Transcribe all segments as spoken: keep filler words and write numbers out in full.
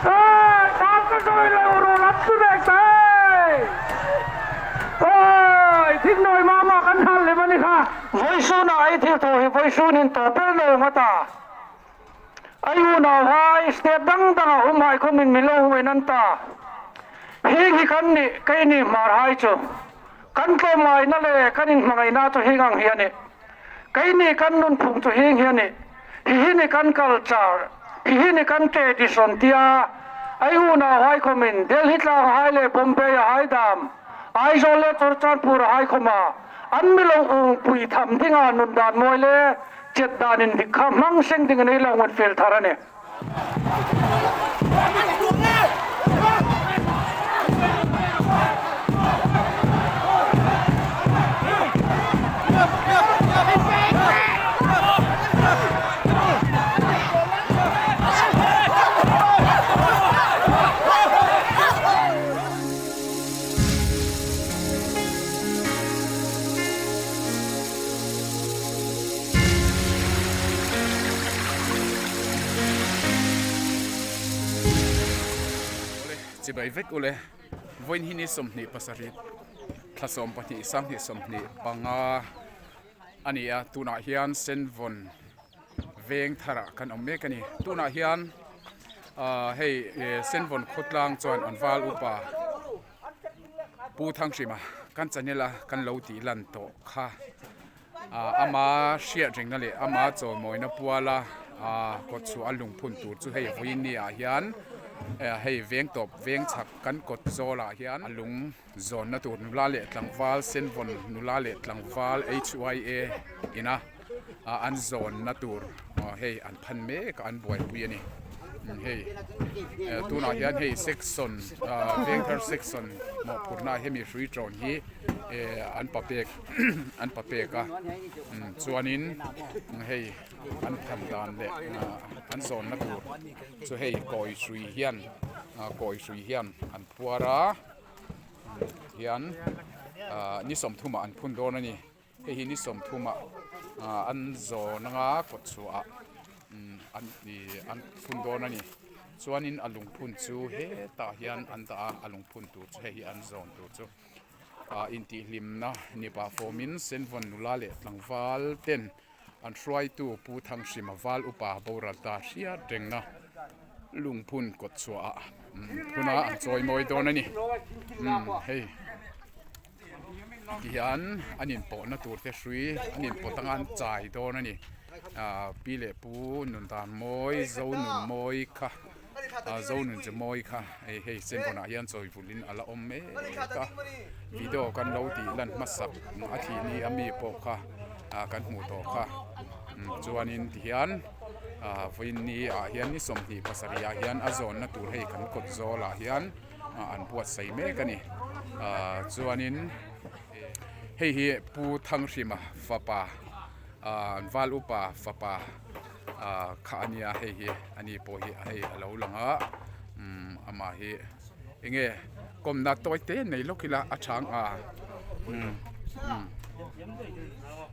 Oi, tak ka doi lo ro lat tu dek tai. Oi, thik noi mama kan hal le mani kha. Voisuna ei thil thaw hi voisunin tawp el lo ma ta. Ei unauhai state dang danga umhai khomin mi lo hung en an ta. Hieng hi kan ni, keini Hmarhai chu. Kan tlawmngaina le kan inhmangaina chu hieng ang hi a nih. Keini kan nunphung chu hieng hi a nih. Hi hi ni kan culture, hi hi ni kan tradition tia. Ei unauhai khomin Delhi tlanghai le Bombay-a hai dam. Aizawl le Churachandpur-a hai khoma. An mi lo umpui tham dinga nun dan mawi le chet dan indik kha hmang seng dingin ei lo ngaithlak thar a nih. Chibai vek u le. Vawiin hi ni sawmhnih pasarih, thla sawm pahnih, sanghnih sawmhnih panga a ni a, tunah hian Senvon veng thara kan awm mek a ni. Tunah hian, ah, hei, eh, Senvon khawtlang chuan an val upa Pu Thanghrima kan channel-a kan lo tih lan tawh kha. Ah, ama hriat ringna leh ama chawimawina puala, ah, kawtchhuah a lungphun tur chu hei vawiin niah hian, eh, hei veng tawp veng chhak kan kawt zawlah hian a lung zawnna tur nula leh tlangval, Senvon nula leh tlangval, H Y A ina, ah, an zawnna tur, ah, hei an phan mek a, an buaipui a ni. Mm, hei, eh, tunah hian hei section, ah, vengthar section mawhphurhna hemi hrui ṭawn hi, eh, an pa pek, an pa pek a. Mm, chuanin, mm, hei an phan dan leh, ah, an zawnna tur chu hei kawi hrui hian, ah, kawi hrui hian an puar a. Hian, ah, ni sawmthuma an phun dawn a ni. Hei hi ni sawmthuma, ah, an zawn anga kawtchhuah a, mm, an, i, an phun dawn a ni. Chuanin a lungphun chu hetah hian an dah a, a lungphun tur chu hei hi an zawn tur chu. Ah, intihhlimna ni pah fawmin Senvon nula leh tlangval ten an hruaitu Pu Thanghrima val upa boral ta hriat rengna lungphun kawtchhuah a, mm, phuna an chawimawi dawn a ni. Mm, hei. Tihian an inpawhna tur te hrui, an inpawh tanga an chai dawn a ni. Ah, pi leh pu nun dan mawi, zo nun mawi kha, ah, zo nun chu mawi kha, hei, hei, Senvonah hian chawi vulin a la awm mek a. Video kan lo tih lan hmasak, a thih ni a mi pawh kha, ah, kan hmuh tawh kha. Mm, chuanin tihian, ah, vawiin niah hian ni sawmhnih pasarih ah hian a zawnna tur hei kan kawt zawlah hian, ah, an buatsaih mek a ni. Ah, chuanin hei hi Pu Thanghrima fapa, ah, an val upa fapa, ah, kha a nia, hei hi ani pawh hi hei a lo lang a. Mm, amah hi enge kawmna tawi te nei lawk ila a chhang a. Mm, mm.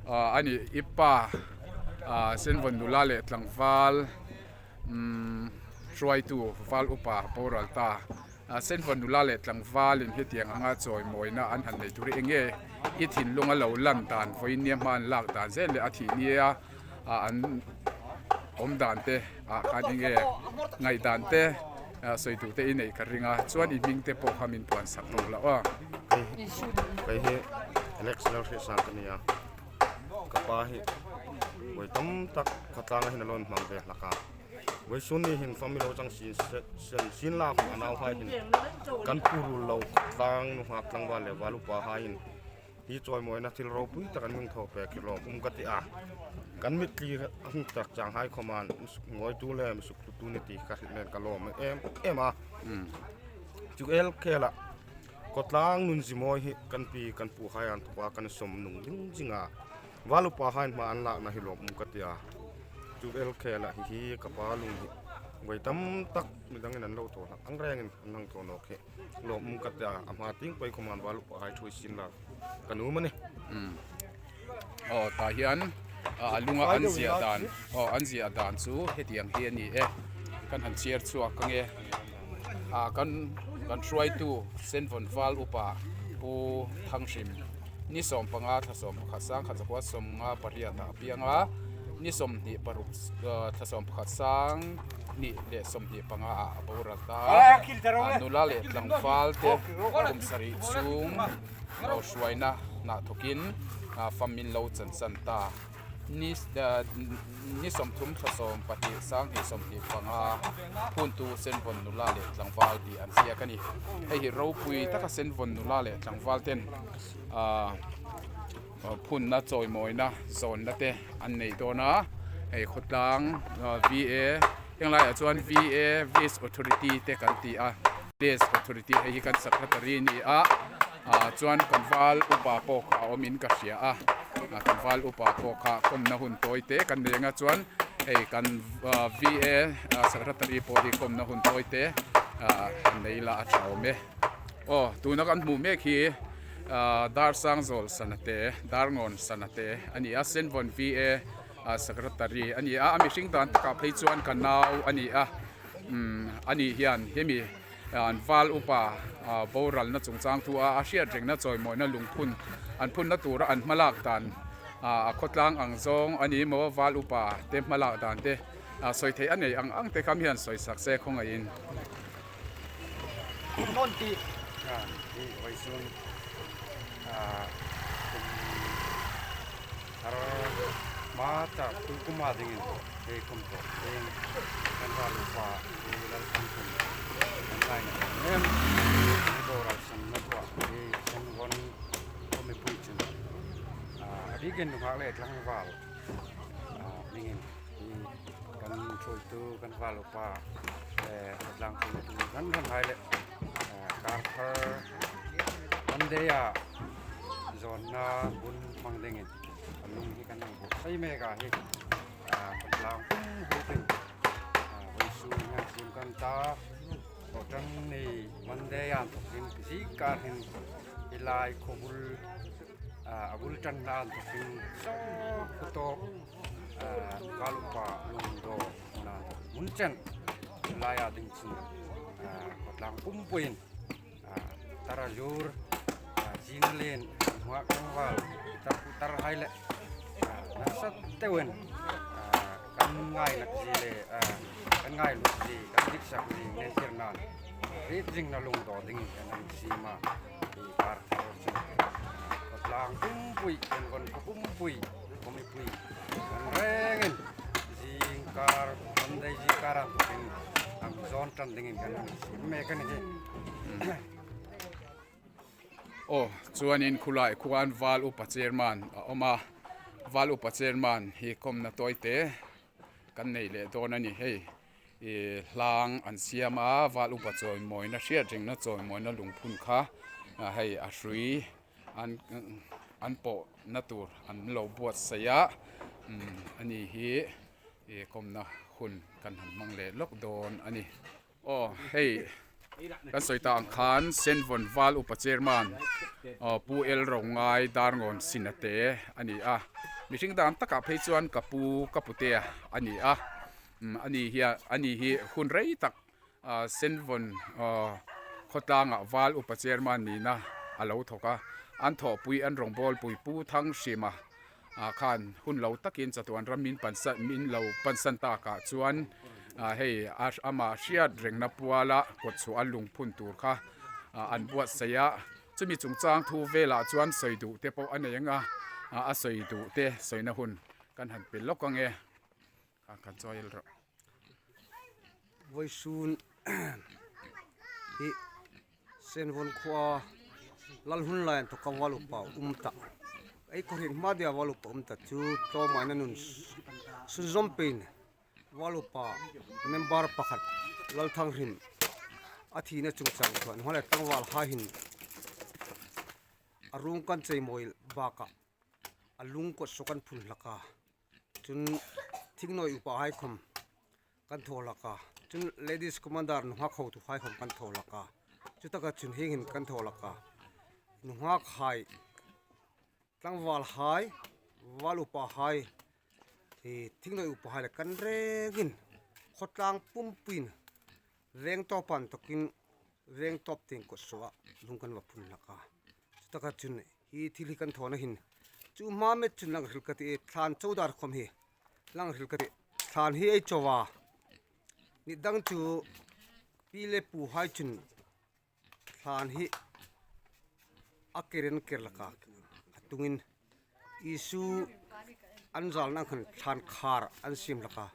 Ah, ani i pa, ah, Senvon nula leh tlangval, mm, hruaitu val upa boral ta. Ah, Senvon nula leh tlangvalin hetiang anga chawimawina an han nei tur hi enge i thinlung a lo lan dan, vawiin nia hma an lak dan zel leh a thih nia, ah, an awm dan te, ah, khan enge ngaihdan te, ah, sawi tur te i neih ka ring a, chuan i hming te pawh kha min puan sak rawh la aw. Kei, kei hi Alex Lalhriatsang ka ni a. Ka pa hi vawi tam tak khawtlanga hin a lo hmang ve hlak a. Vawisun ni hin family lo chang sin se, sin, sin la khawm a nauhai hin kan pu rul lo khawtlang nunghak tlangval leh val upa hai hin hi chawimawina thil ropui tak an mi thaw pek hi lawmum ka ti a. Kan mitthli a hung tak chang hai khawmin mi suk ngawitu le mi suk hlutu ni ti ka hrilh nen ka lawm em em a. Mm. Chu el khela khawtlang nun zi mawi hi kan pi kan pu hai an thawka kan sawm nung ding zing a. Val upa hai hma an lakna hi lawmum ka ti a. Chu el khela hi hi ka pa lung hi vawi tam tak midangin an lo thaw hlak ang rengin an hang thaw nawk hi lawmum ka ti a, a hma tieng pei khawmin val upa hai thu i sin lak ka nuom a ni. Mm. Aw, ta hian, a, a lunga an ziah dan, aw, an ziah dan chu hetiang hi a ni e. Kan han chhiar chhuak ang e. A, kan, kan hruaitu Senvon Val Upa Pu Thanghrim, ni sawmpanga, thla sawmpakhat, sangkhat zakua sawmnga pariat a piang a, ni sawmhnih paruk, a, thla sawmpakhat, sanghnih leh sawmhnih panga a boral ta a. A, nula leh tlangval te kum sarih chhung, a, hruaina hna thawkin, a, fam min lo chanchan ta. Ni, a, ni sawmthum, thla sawm pahnih, sanghnih sawmhnih panga phuntu Senvon nula leh tlangval tih an ziak a ni. Hei hi ropui taka Senvon nula leh tlangval ten, a, a, phunna chawimawina zawnna te an nei dawn a. Hei khawtlang, a, V A, heng laiah chuan V A, Village Authority te kan ti a. Village Authority hei hi kan secretary ni a, a, chuan kan val upa pawh kha a awmin ka hria a. A, kan val upa pawh kha kawmna hun tawi te kan nei anga chuan hei kan, a, V A, a, secretary pawh hi kawmna hun tawi te, a, kan nei la a ṭha awm e. Aw, tuna kan hmuh mek hi, a, Darsang Zawlsana te, Darngawn Sana te a ni a, Senvon V A, a, secretary a ni a, a mihring dan takah phei chuan ka nau a ni a. Um, ani hian hemi, a, an val upa, a, boralna chungchang thu a, a hriatrengna chawimawina lungphun an phunna tura an hmalak dan, a, a khawtlang ang zawng a ni maw, val upa te hmalak dan te, a, sawi theih a nei ang ang te kha mi han sawi sak se khawngaihin. Nawn ti. A, hi vawisun, a, kum thar hma ta, kum, kum a dingin, he kum tawh hian kan ral upa, he Lalthanghrim, kan ngaina kan em, he boral sanna thua, he Senvon khawmipui chun, a, a bikin nunghak leh tlangval, a, dingin, he kan hruaitu, kan val upa, eh, a tlangpuitu kan ramhai leh, eh, Karthar Monday-a zawnna hun hmang dingin a lung hi kan hang buotsai mek a hi, ah, kan tlang pum hupin, ah, vawisun hian siem kan ta, Kohhran ni Monday-a inthokin zingkar hin hi lai khawbul, ah, a bul ṭanna inthokin saw khu tawk, ah, val upa lungdaw hmuna hmun chen laia ding chun, ah, khawtlang pumpuiin, ah, tara zur, ah, zinglen, hmuak tlangval, tar, tarhai leh, ah, nasa deuin, ah, kan ngaina zie le, ah, kan ngailut zie, kan diksak zie, ngentirnan, riet zingna lungdaw dingin kan hang siem a, i kar thar chu. Khawtlang pumpui, kan vawn khaw pumpui, khawmipui, kan rengin, zingkar, Monday zingkar ang tukin, ang zawn ṭan dingin kan hang siem mek a ni hi. Aw, chuanin khulai khuan val upa chairman a awm a, val upa chairman hi kawmna tawi te kan nei leh dawn a ni hei. I hlang an siam a, val upa chawimawina, hriatrengna chawimawina lungphun kha, a, hei a hrui an, an pawhna tur an lo buatsaih a, um, ani hi, i kawmna hun kan han hmang leh lawk dawn a ni. Aw, hei, kan sawi ta ang khan, Senvon val upa chairman, aw, Pu L Rongai Darngawn Sina te a ni a. Mihring dan takah phei chuan ka pu, ka pute a ni a. Um, ani hi, ani hi hun rei tak, a, Senvon, a, khawtlangah val upa chairman nina a lo thawk a. An thawhpui, an rawngbawlpui Pu Thanghrima, a, khan hun lo takin chatuan ram min pansan, min lo pansan takah chuan, a, hei, a, ama hriatrengna puala kawtchhuah a lungphun tur kha, a, an buatsaih a. Chumi chungchang thu velah chuan sawi duh te pawh a nei ang a, a, a sawi duh te sawina hun kan han pe lawk ang e. Kan, kan chawi el rawh. Vawisun hi Senvon khua lal hun lai an thawka val upa um ta. Ei khawhrin hma dia val upa um ta chu tlawmngaina nun sunzawm pein val upa member pakhat Lalthanghrim a thina chungchang chuan hma leh tlangval hai hin a rung kan chei mawi bakah a lung kawtsaw kan phun hlak a. Chun thingnawi upa hai khawm kan thaw hlak a. Chun ladies commander nunghak hotu hai khawm kan thaw hlak a. Chutaka chun hieng hin kan thaw hlak a. Nunghak hai, tlangval hai, Val upahai, hi thingnawi upahai le kan rengin, khawtlang pumpuiin, veng tawp antawkin, veng tawp tieng kawt suoa lung kan va phun hlak a. Chutaka chun hi thil hi kan thawna hin, chu hma met chun lang hril ka ti, thlan chau dar khawm hi lang hril ka ti. Thlan hi ei chau a, ni dang chu pi le puhai chun thlan hi a keren ker hlak a, a tungin Isu an zalna khan thlan khar an siem hlak a.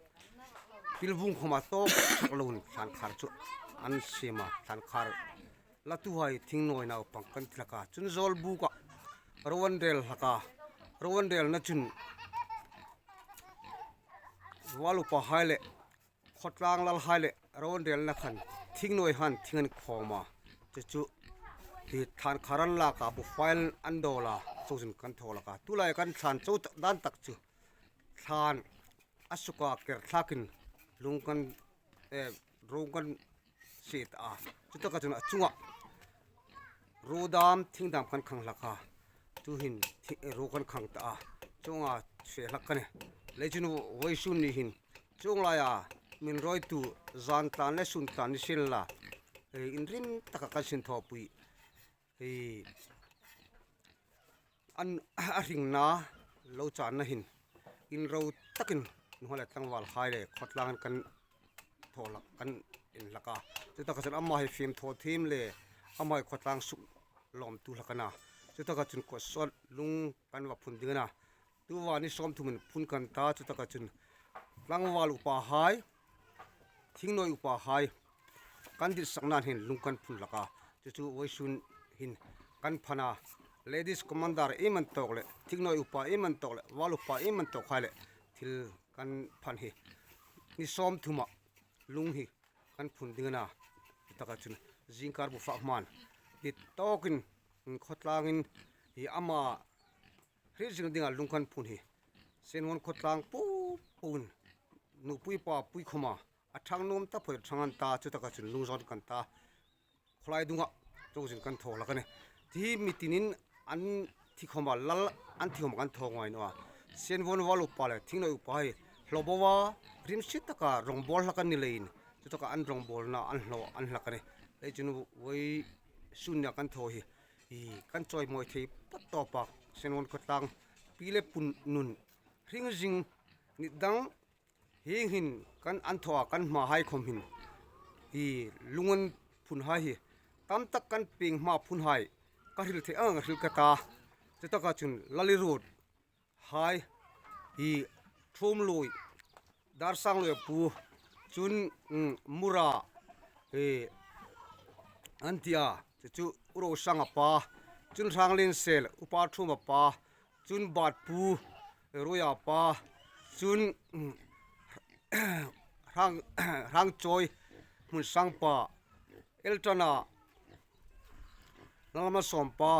Pilvung khawma tawk sak loin thlan khar chu an siem a, thlan khar latuhai thingnawi naupang kan ti hlak a. Chun zawlbuka ro an rel hlak a, ro an relna chun val upahai le khawtlang lalhai le ro an relna khan thingnawi han thing an khawm a. Chu chu hi thlan khar an lak a, buhfai an dawl a, chu chun kan thaw hlak a. Tulai kan thlan chau dan tak chu thlan a suka ker thlakin lung kan, eh, ro kan sie ta a. Chutaka chun a chunga ro dam, thing dam kan khang hlak a. Chu hin thi-, ro kan khang ta a. Chunga fe hlak ka nih. Leiin chun vawisun ni hin chuong laia min rawitu zan tlan le sun tlan ni sien la, eh, inrim taka kan sin thawpui, eh, an, a hringna lo channa hin inro takin nuhmei le tlangvalhai le khawtlang kan thaw hlak, kan en hlak a. Chutaka chun ama hi fim thaw thiem le ama hi khawtlang suk lawmtu hlak a na. Chutaka chun kawt suoa lung kan va phun ding a na. Tuta ni sawmthumin phun kan ta, chutaka chun tlangval upahai, thingnawi upahai kan ditsak nan hin lung kan phun hlak a. Chu chu vawisun hin kan phan a. Ladies commander ei man tawk le, thingnawi upa ei man tawk le, val upa ei man tawk hai le thil kan phan hi ni sawmthuma lung hi kan phun ding a na. Taka chun zingkar bu fak hman dit tawkin khawtlangin hi ama hriet zing dinga lung kan phun hi. Senhon khawtlang pu puin nupui papui khawma a thang nuom taphawt thang an ta, chutaka chun lung zawn kan ta. Khawlai dunga chu chun kan thaw hlak a nih. Ti hi mi tinin an thi khawma lal an thi khawma kan thaw ngai naw a. Senhon val upa le thingnawi upa hi hlaw boa rimsi taka rawngbawl hlak an ni leiin, chutaka an rawngbawlna an hlaw an hlak a nih. Leiin chun vawisun nia kan thaw hi, hi kan chawimawi thei phawt tawp a. Senhon khawtlang pi le pu nun hring zing ni dang hieng hin kan an thaw a, kan hmahai khawm hin hi lung an phunhai hi tam tak kan pieng hma phunhai ka hril thei ang hril ka ta. Chutaka chun Lal i ruot hai hi Thumlui, Darsangluia pu, chun, um, Mura, eh, an ti a, chu chu U Rosanga pa, chun Hranglensel, Upa Thuma pa, chun Batpu, eh, Ruoia pa, chun, um, Hrang, Hrangchawi, Hmunsang pa, Eltana, Lalmasawm pa,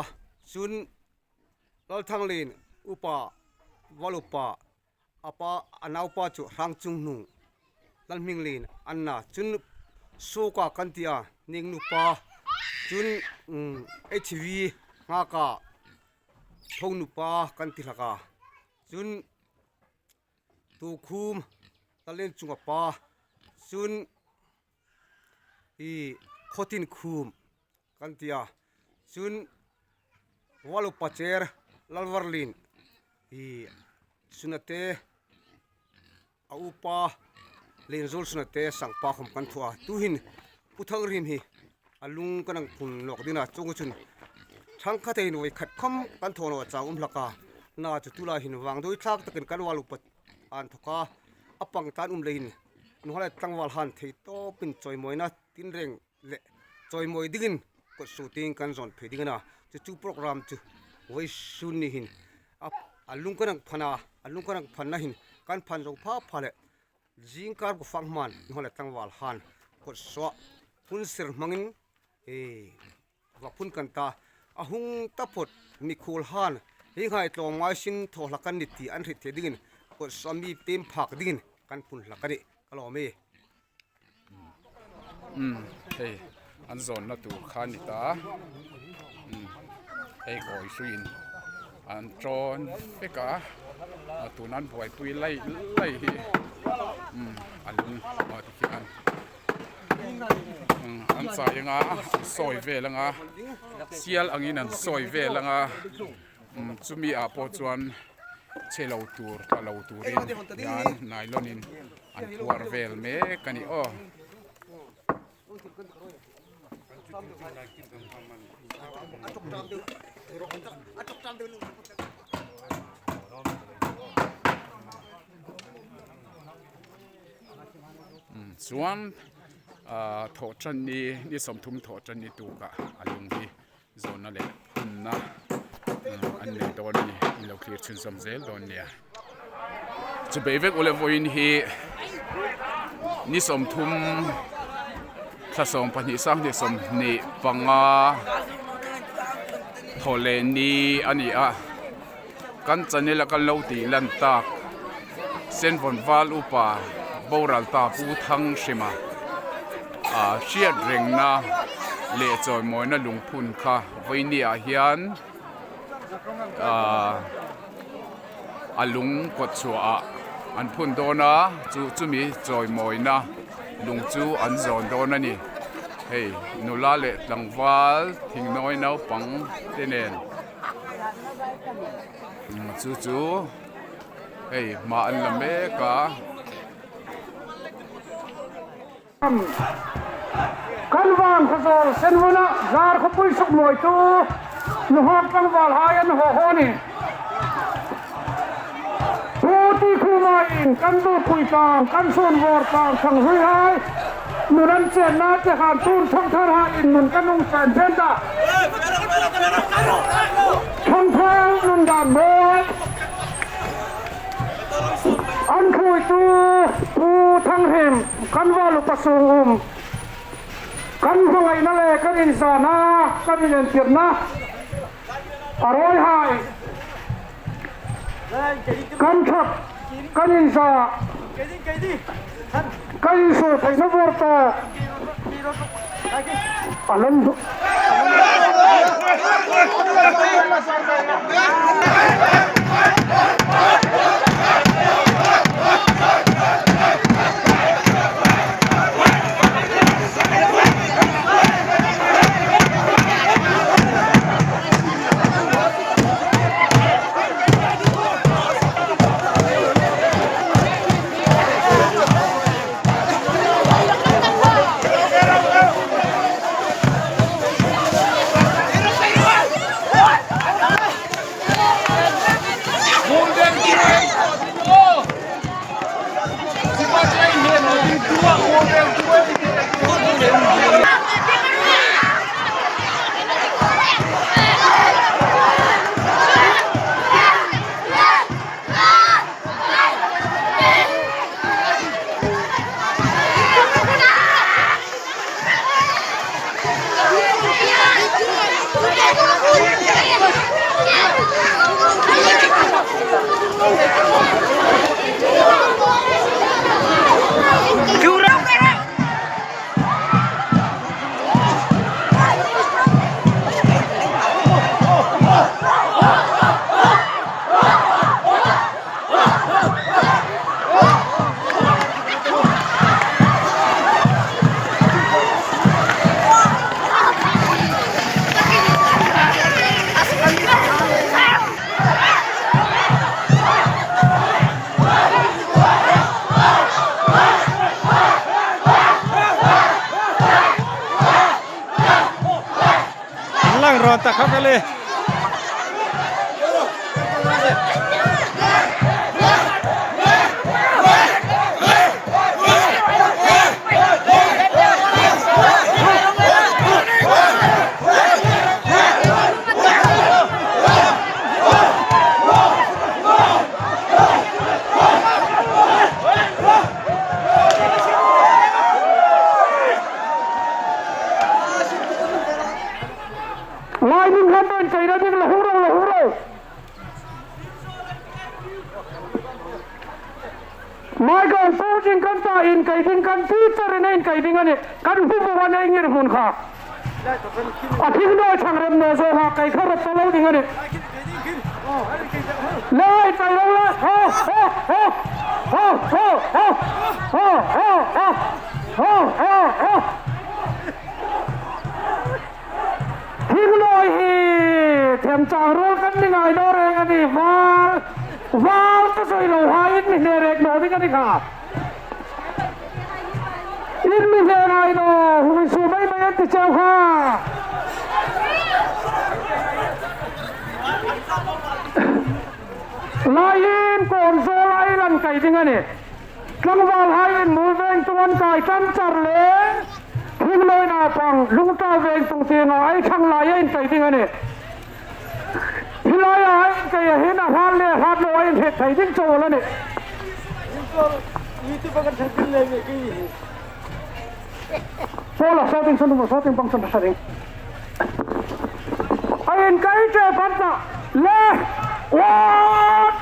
chun Lalthanglien, Upa, val upa, a pa, a naupa chu Hrangchunghnu, Lalhminglien an na, chun Suoka kan ti a, Ningnu pa, chun, um, H V Nghaka, Thongnu pa kan ti hlak a, chun Tukhum, Lallenchunga pa, chun i Khotinkhum kan ti a, chun val upa chair Lalvarlien, i Sunate, a upa Lienzuol Sunate sangpa khawm kan thaw a. Tuhin Pu Thangrim hi a lung kan hang phun nawk ding a, chuong chun thangkhat ei nuoi khat khawm kan thaw naw chang um hlak a. Na chu tulai hin vangduoi thlak takin kan val upa inthawka a pang tlan um leiin nuhmei le tlangvalhan thei tawpin chawimawina tinreng le chawimawi dingin kawt suo tieng kan zawn phei ding a na. Chu chu program chu vawisun ni hin a, a lung kan hang phan a, a lung kan hang phanna hin kan phan zo pha pha le zingkar bu fak hman nuhmei le tlangvalhan kawt suoa hun sir hmangin, eh, va phun kan ta. A hung taphawt mikhuolhan hi ngai tlawm ngai sin thaw hlak an ni ti an hriet thei dingin kawt suoa mi pem phak dingin kan phun hlak a nih. Ka lawm e. Um, hei, an zawnna tur kha ni ta. Um, hei, kawi hluin An ṭawn vek a, a tun an buaipui lai lai hi. Um, a lung, a ti khin an. Um, an chai ang a, an sawi vel ang a. Sial angin an sawi vel ang a. Um, chumi a pawh chuan che lo tur, tla lo turin hian nylon in an phuar vel mek a ni aw. Um, chuan, ah, thawhṭan ni, ni sawmthum thawhṭan ni tukah a lung hi zawna leh phunna, ah, an nei dawn a ni, in lo thlir chhunzawm zel dawn nia. Chu bei vek u le vawiin hi ni sawmthum, thla sawm pahnih, sanghnih sawmhnih panga Thawhlehni a ni a. Kan channel-a kan lo tih lan tak, Senvawn Val upa boral ta Pu Thanghrima, a, hriat rengna leh chawimawina lungphun kha vawiinah hian, a, a lung kawtchhuahah an phun dawn a, chu, chumi chawimawina lung chu an zawn dawn a ni. Hei, nula leh tlangval, thingnawi naupang te nen. Chu chu, hei, hma an la mek a. Kan vang khazawl Senvawna zar khawpui suk mawitu nunghak tlangvalhai an haw haw ni. Pu Tikhuma in kan duhpui tlang, kan sunvawr tlang, thanghuihai nun an chenna che khan tun thangtharhai in nun kan hung chen pen ta. Thangthar nun dan mawi. An thuoitu Pu Thanghrim, kan val upa sung um, kan hmangaihna le kan inzana, kan inentirna a rawihai, kan ṭhat, kan inza, kan insuo theihna vawr tawk. A lam duh. Lang rawn ta khawp el e. Lai ding khan dawn kai ra ding, la hung ro, la hung ro. Mai kan pu ding kan ta in kai ding kan pu char in in kai ding a nih. Kan pu bo an ei ngir hmun kha. A thing noi thang rem no zo ha kai kha ro ta lo ding a nih. Lei, chai lo le. Ho, ho, ho. Ho, ho, ho. Ho, ho, ho. Ho, ho, ho. Thingnawi hi themchang ruol kan ni ngai naw reng a nih. Val, val ka sawi lo hai in mi hne rek naw ding a ni kha. In mi hne ngai naw, hung insuo mai mai an ti cheu kha. Laiin Kawnzawl a lan kai ding a nih. Tlangvalhaiin Muolveng tung an kai ṭan char le, Thingnawi naupang Lungtau Veng tung tienga ei ṭhang laia inkai ding a nih. Hi laia inkai a hin a hrat le hrat naw ei hriet thei ding chau a nih. Paula, shouting, shouting, shouting, pang, shouting, shouting. Ai, inkai che panta. Le. One,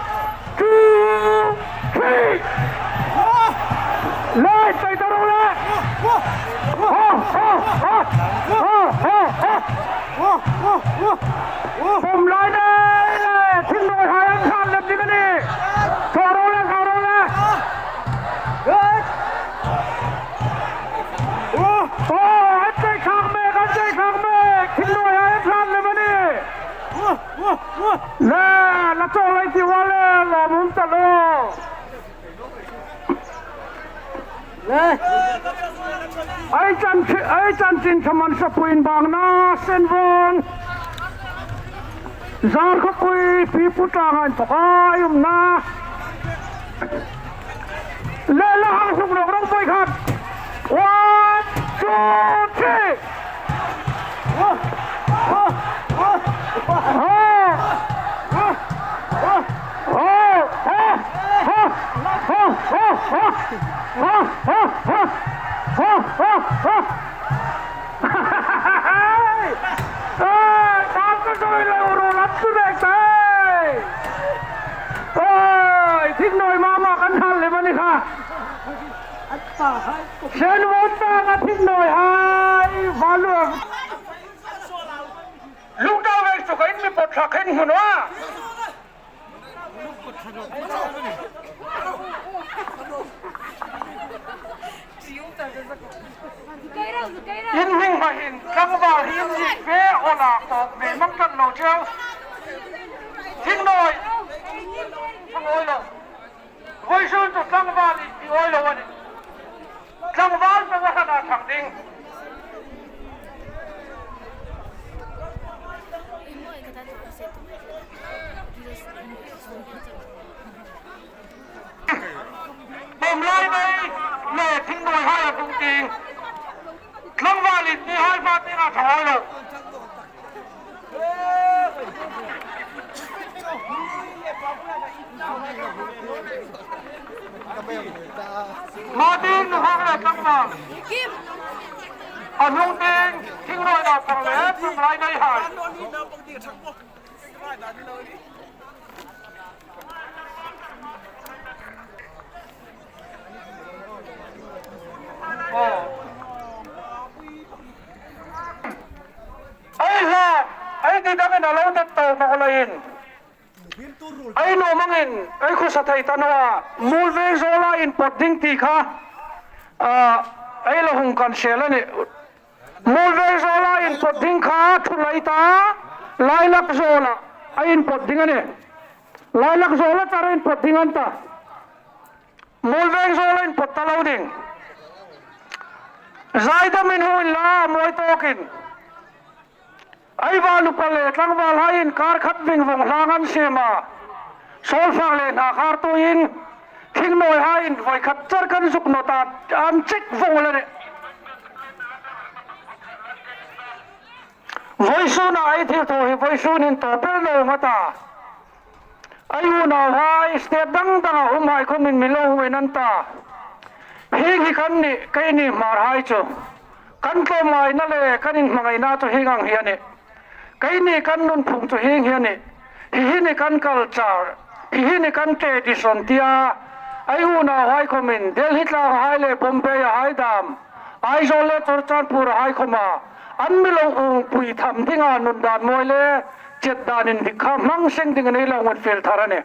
two, three. Le, chai ta ro le. Ha, ha, ha. Ha, ha, ha. Pum lai le. Thingnawi hai an hrat lem ding a nih. Thaw ro le, thaw ro le. Aw, an chei khak mek, an chei khak mek. Thingnawi hai an hrat lem a nih. Le, la chawl ei ti ua le, lawmum ta lo. Le. Ei chan, ei chanchin thaman sapuin bang na sen vong. Zar khawpui pi pu tlang an thawk a um na. Le la hang suk lok rong poi khat. One, two, three. Oi, tam ka doi lo ro lat tu dek tai. Oi, Thingnawi mama kan hal le mani kha. Sen won ta ka Thingnawi hai, valuam. Lungtau Veng chu ka in mi pot thla khen hmun a. In hming hma hin tlangval hi in zik ve aw la tawk ve mang kan lo cheu. Thingnawi. Thang oi lo. Voisun chu tlangval in ti oi lo a nih. Tlangval pe va hana thang ding. Pum lai nei le Thingnawi hai a tung ting. Tlangval in ti hai hma ti nga thang oi lo. Hma ding nu hang le tlangval. A hnung ding Thingnawi naupang le Pum lai nei hai. Ei hla, ei ti dangin a lo det to mawk leiin. Ei nuom angin, ei khawsa thei ta naw a, Muolveng zawla inpawt ding ti kha, a, ei lo hung kan sel a nih. Muolveng zawla inpawt ding kha, thu lai ta, Lailak zawla a inpawt ding a nih. Lailak zawla char inpawt ding an ta. Muolveng zawla inpawt ta lo ding. Zaidamin hung inla, mawi tawkin. Ei va nupa le tlangvalhaiin kar khat ving vong hlang an siem a. Sawlfak le hna khar tuin Thingnawi haiin voi khat char kan zuk naw ta an chik vong le nih. Voisuna ei thil thaw hi voisunin tawp el naw ma ta. Ei unauhai state dang danga umhai khawmin mi lo hung en an ta. Hieng hi kan nih, keini Hmarhai chu. Kan tlawmngaina le kan inhmangaina chu hieng ang hi a nih. Keini kan nunphung chu hieng hi a nih. Hi hi nih kan culture, hi hi nih kan tradition tia. Ei unauhai khawmin Delhi tlanghai le Bombay-a hai dam. Aizawl le Churachandpur-a hai khawma an mi lo umpui tham dinga nun dan mawi le chet danin dik kha hmang seng dingin ei lo nghat fel thar a nih.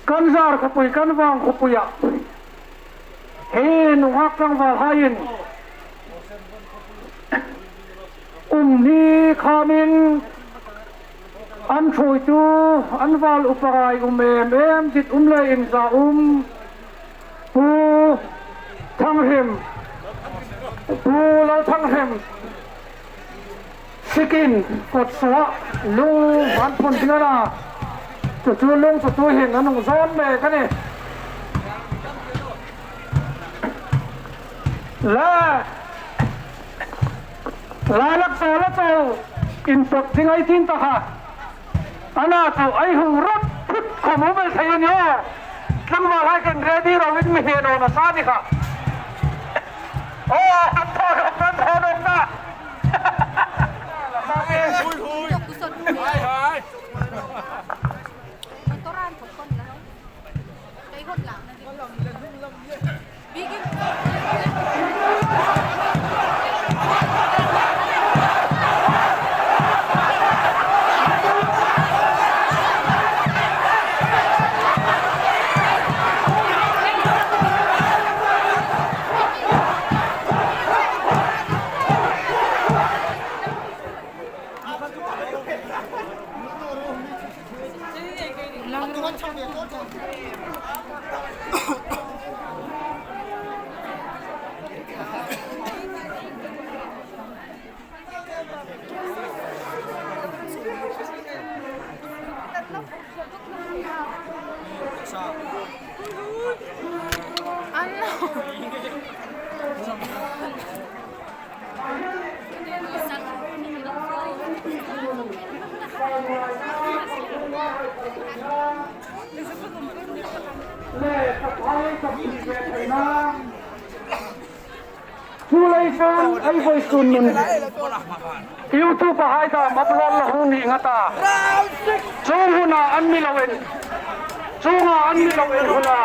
Kan zar khawpui, kan vang khawpuia hi nunghak tlangvalhaiin um ni khamin an ṭhuoitu, an val upa ngai um em em, dit um le inza um, Pu Thanghrem, Pu Lalthanghrem, sikin kawtsuoa lung an phun ding a na. Chu chu lung chu tuhin an hung zawn mek a nih. La, la lak sa la chau in pawt ding ei ti ta kha. Ana chu ei hung rawt phut khawm um el thei a nih aw. Tlangvalhai khan ready ro in mi hne naw nasa ni kha. Aw, an thaw dawk, an thaw dawk na. Hai, hai. Chu lai chun ei vawisun nun YouTube-a hai dam upload la hung ni nga ta. Chu huna an mi lo en. Chunga an mi lo en huna.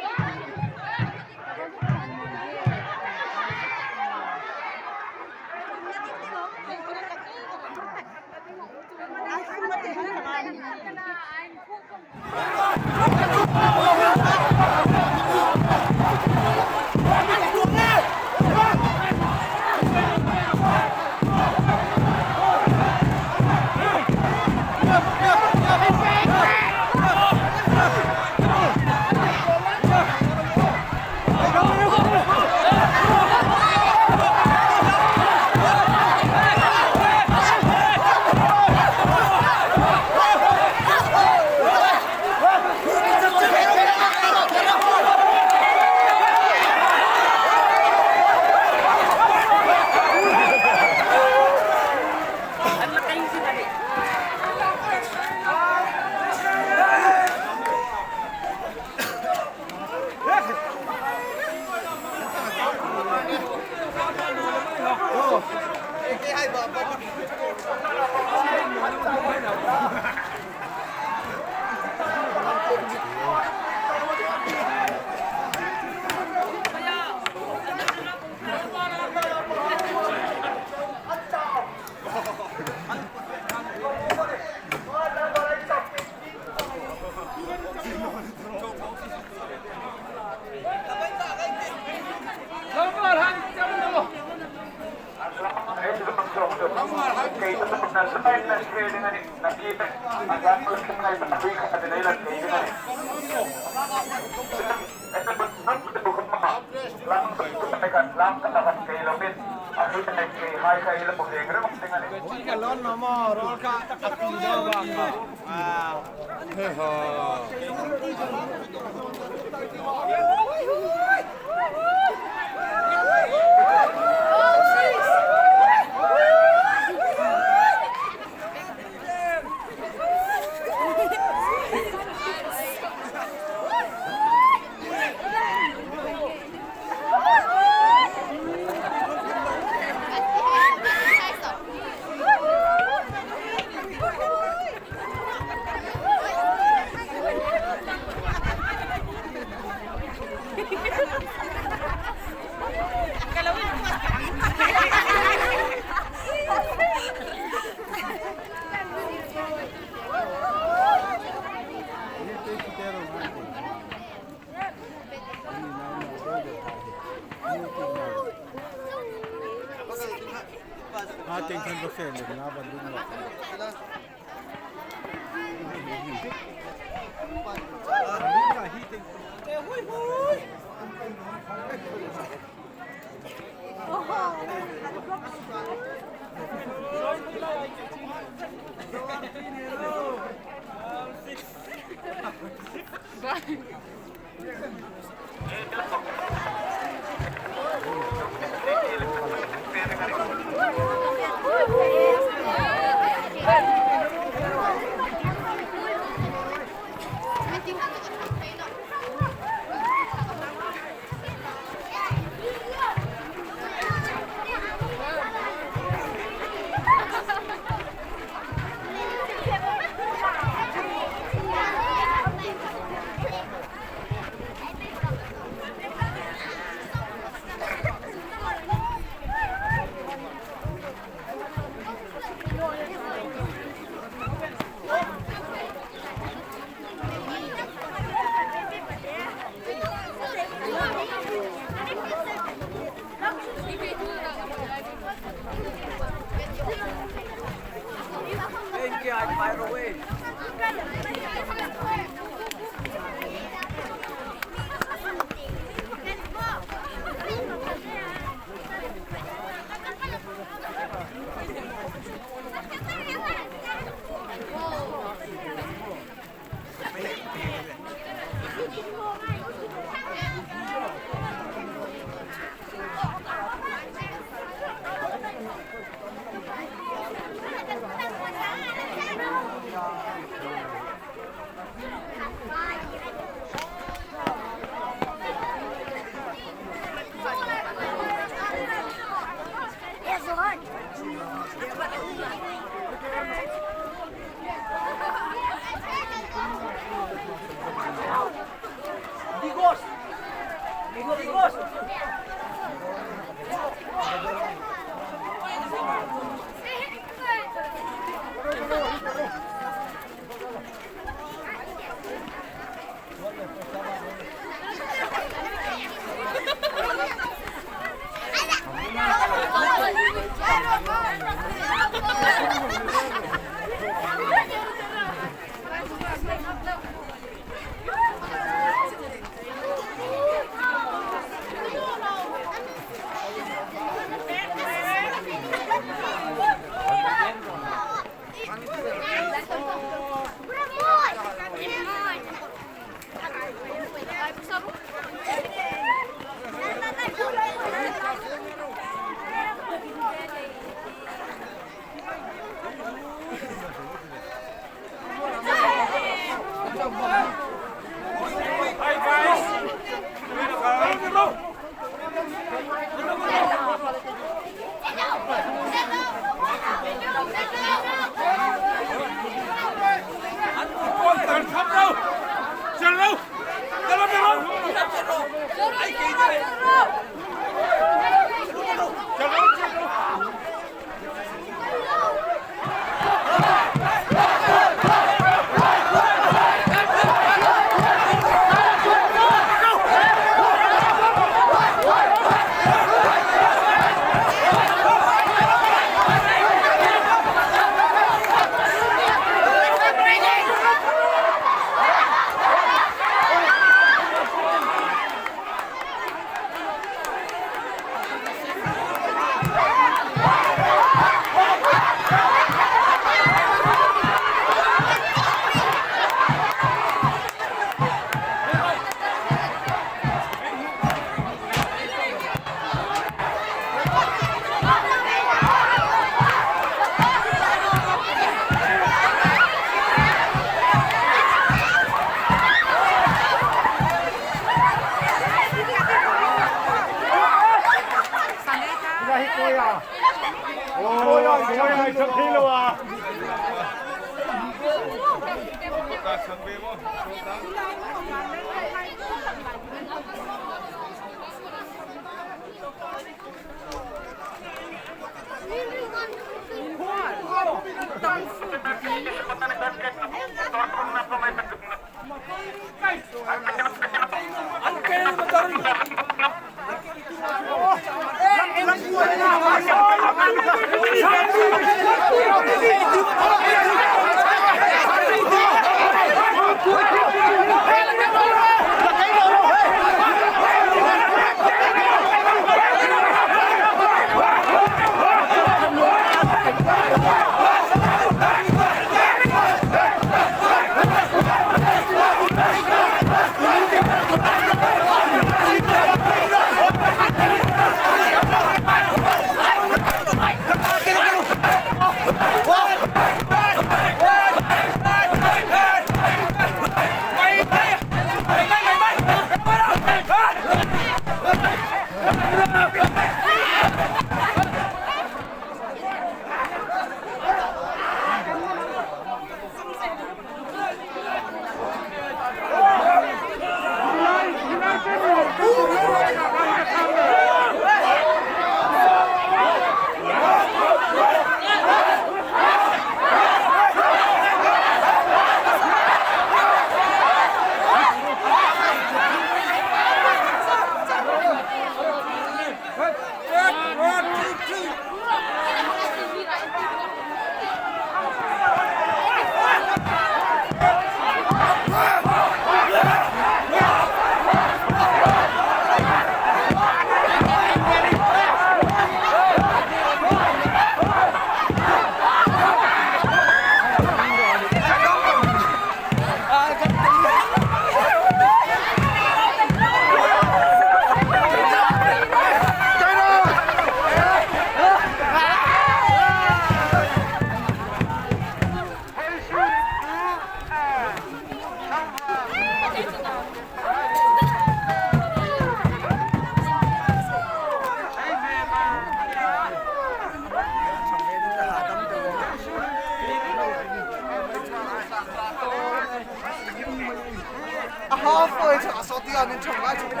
Aha, foi, a sawt ding a, min chawng lai chawng lai.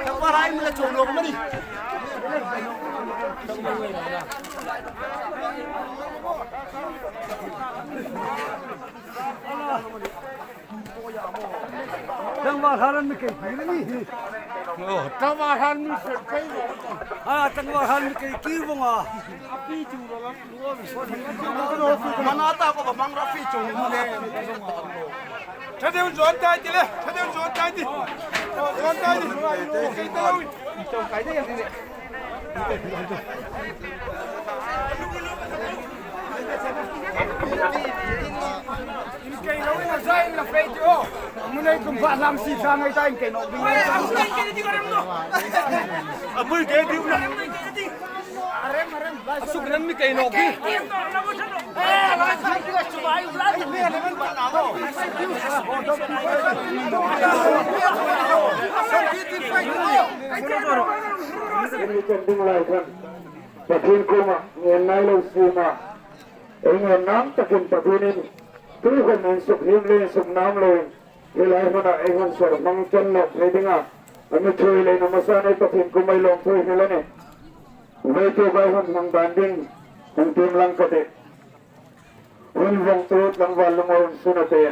Ka pa hai mi la chawng lo ka mani. Tlangval hlan mi kei kir ni hi. Oh, tlangval hlan mi kei kir. Ah, tlangval hlan mi kei kir vong a. Mana ta ko ba mang ra fi chung ne. Ṭha deu zuan tai ti le, ṭha deu zuan tai ti. Zuan tai ti. Kei ta lo. Kei lo in a zai in la fei ti o. Mun ei kum fa lam si sa ngai ta in kei no ding. A mui kei ding na. A suk nan mi kei no ki. Ding lai khan. Pathien kuoma ngen ngai lo sien a. Ei ngen nang takin Pathienin tu khan insukhlim le insukhmang loin hi lai hmuna ei hun sawr hmang chen nawk thei dinga a mi ṭhuoi leiin a hmasan ei Pathien kuoma ei lawmthu hril a nih. Vawituk ei hun hmang dan ding hung tiem lang ka tih. Hun vawngtu tlangval lungawi hun sunate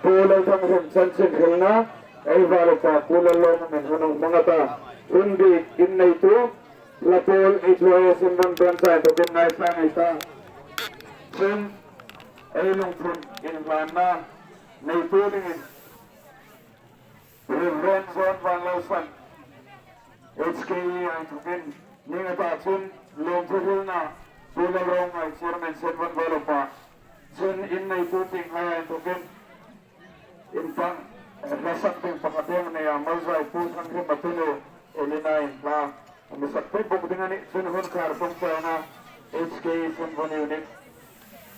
Pu Lalthanghrima chanchin hrilna ei val upa Pu Lallawma min hun hung hmang a ta. Hun bik in neitu Hlapul H Y S Inrun Branch-a inthokin ngaithla ei ta. Chun ei lungphun inhlanna neitu dingin Reverend John Vanlalsan, H K E-a inthokin, ning a ta chun lawmthu hrilna Pu Lalrawngngai, Chairman Senvon val upa. Chun in neitu tienghai inthokin, in pang, eh, hla sak ding pakhat ei nei a, Malzai Pu Thanghrima tunu Elina-in hla a mi sak pei bawk ding a nih. Chun hun khar ṭawngṭaina H K E Senvon Unit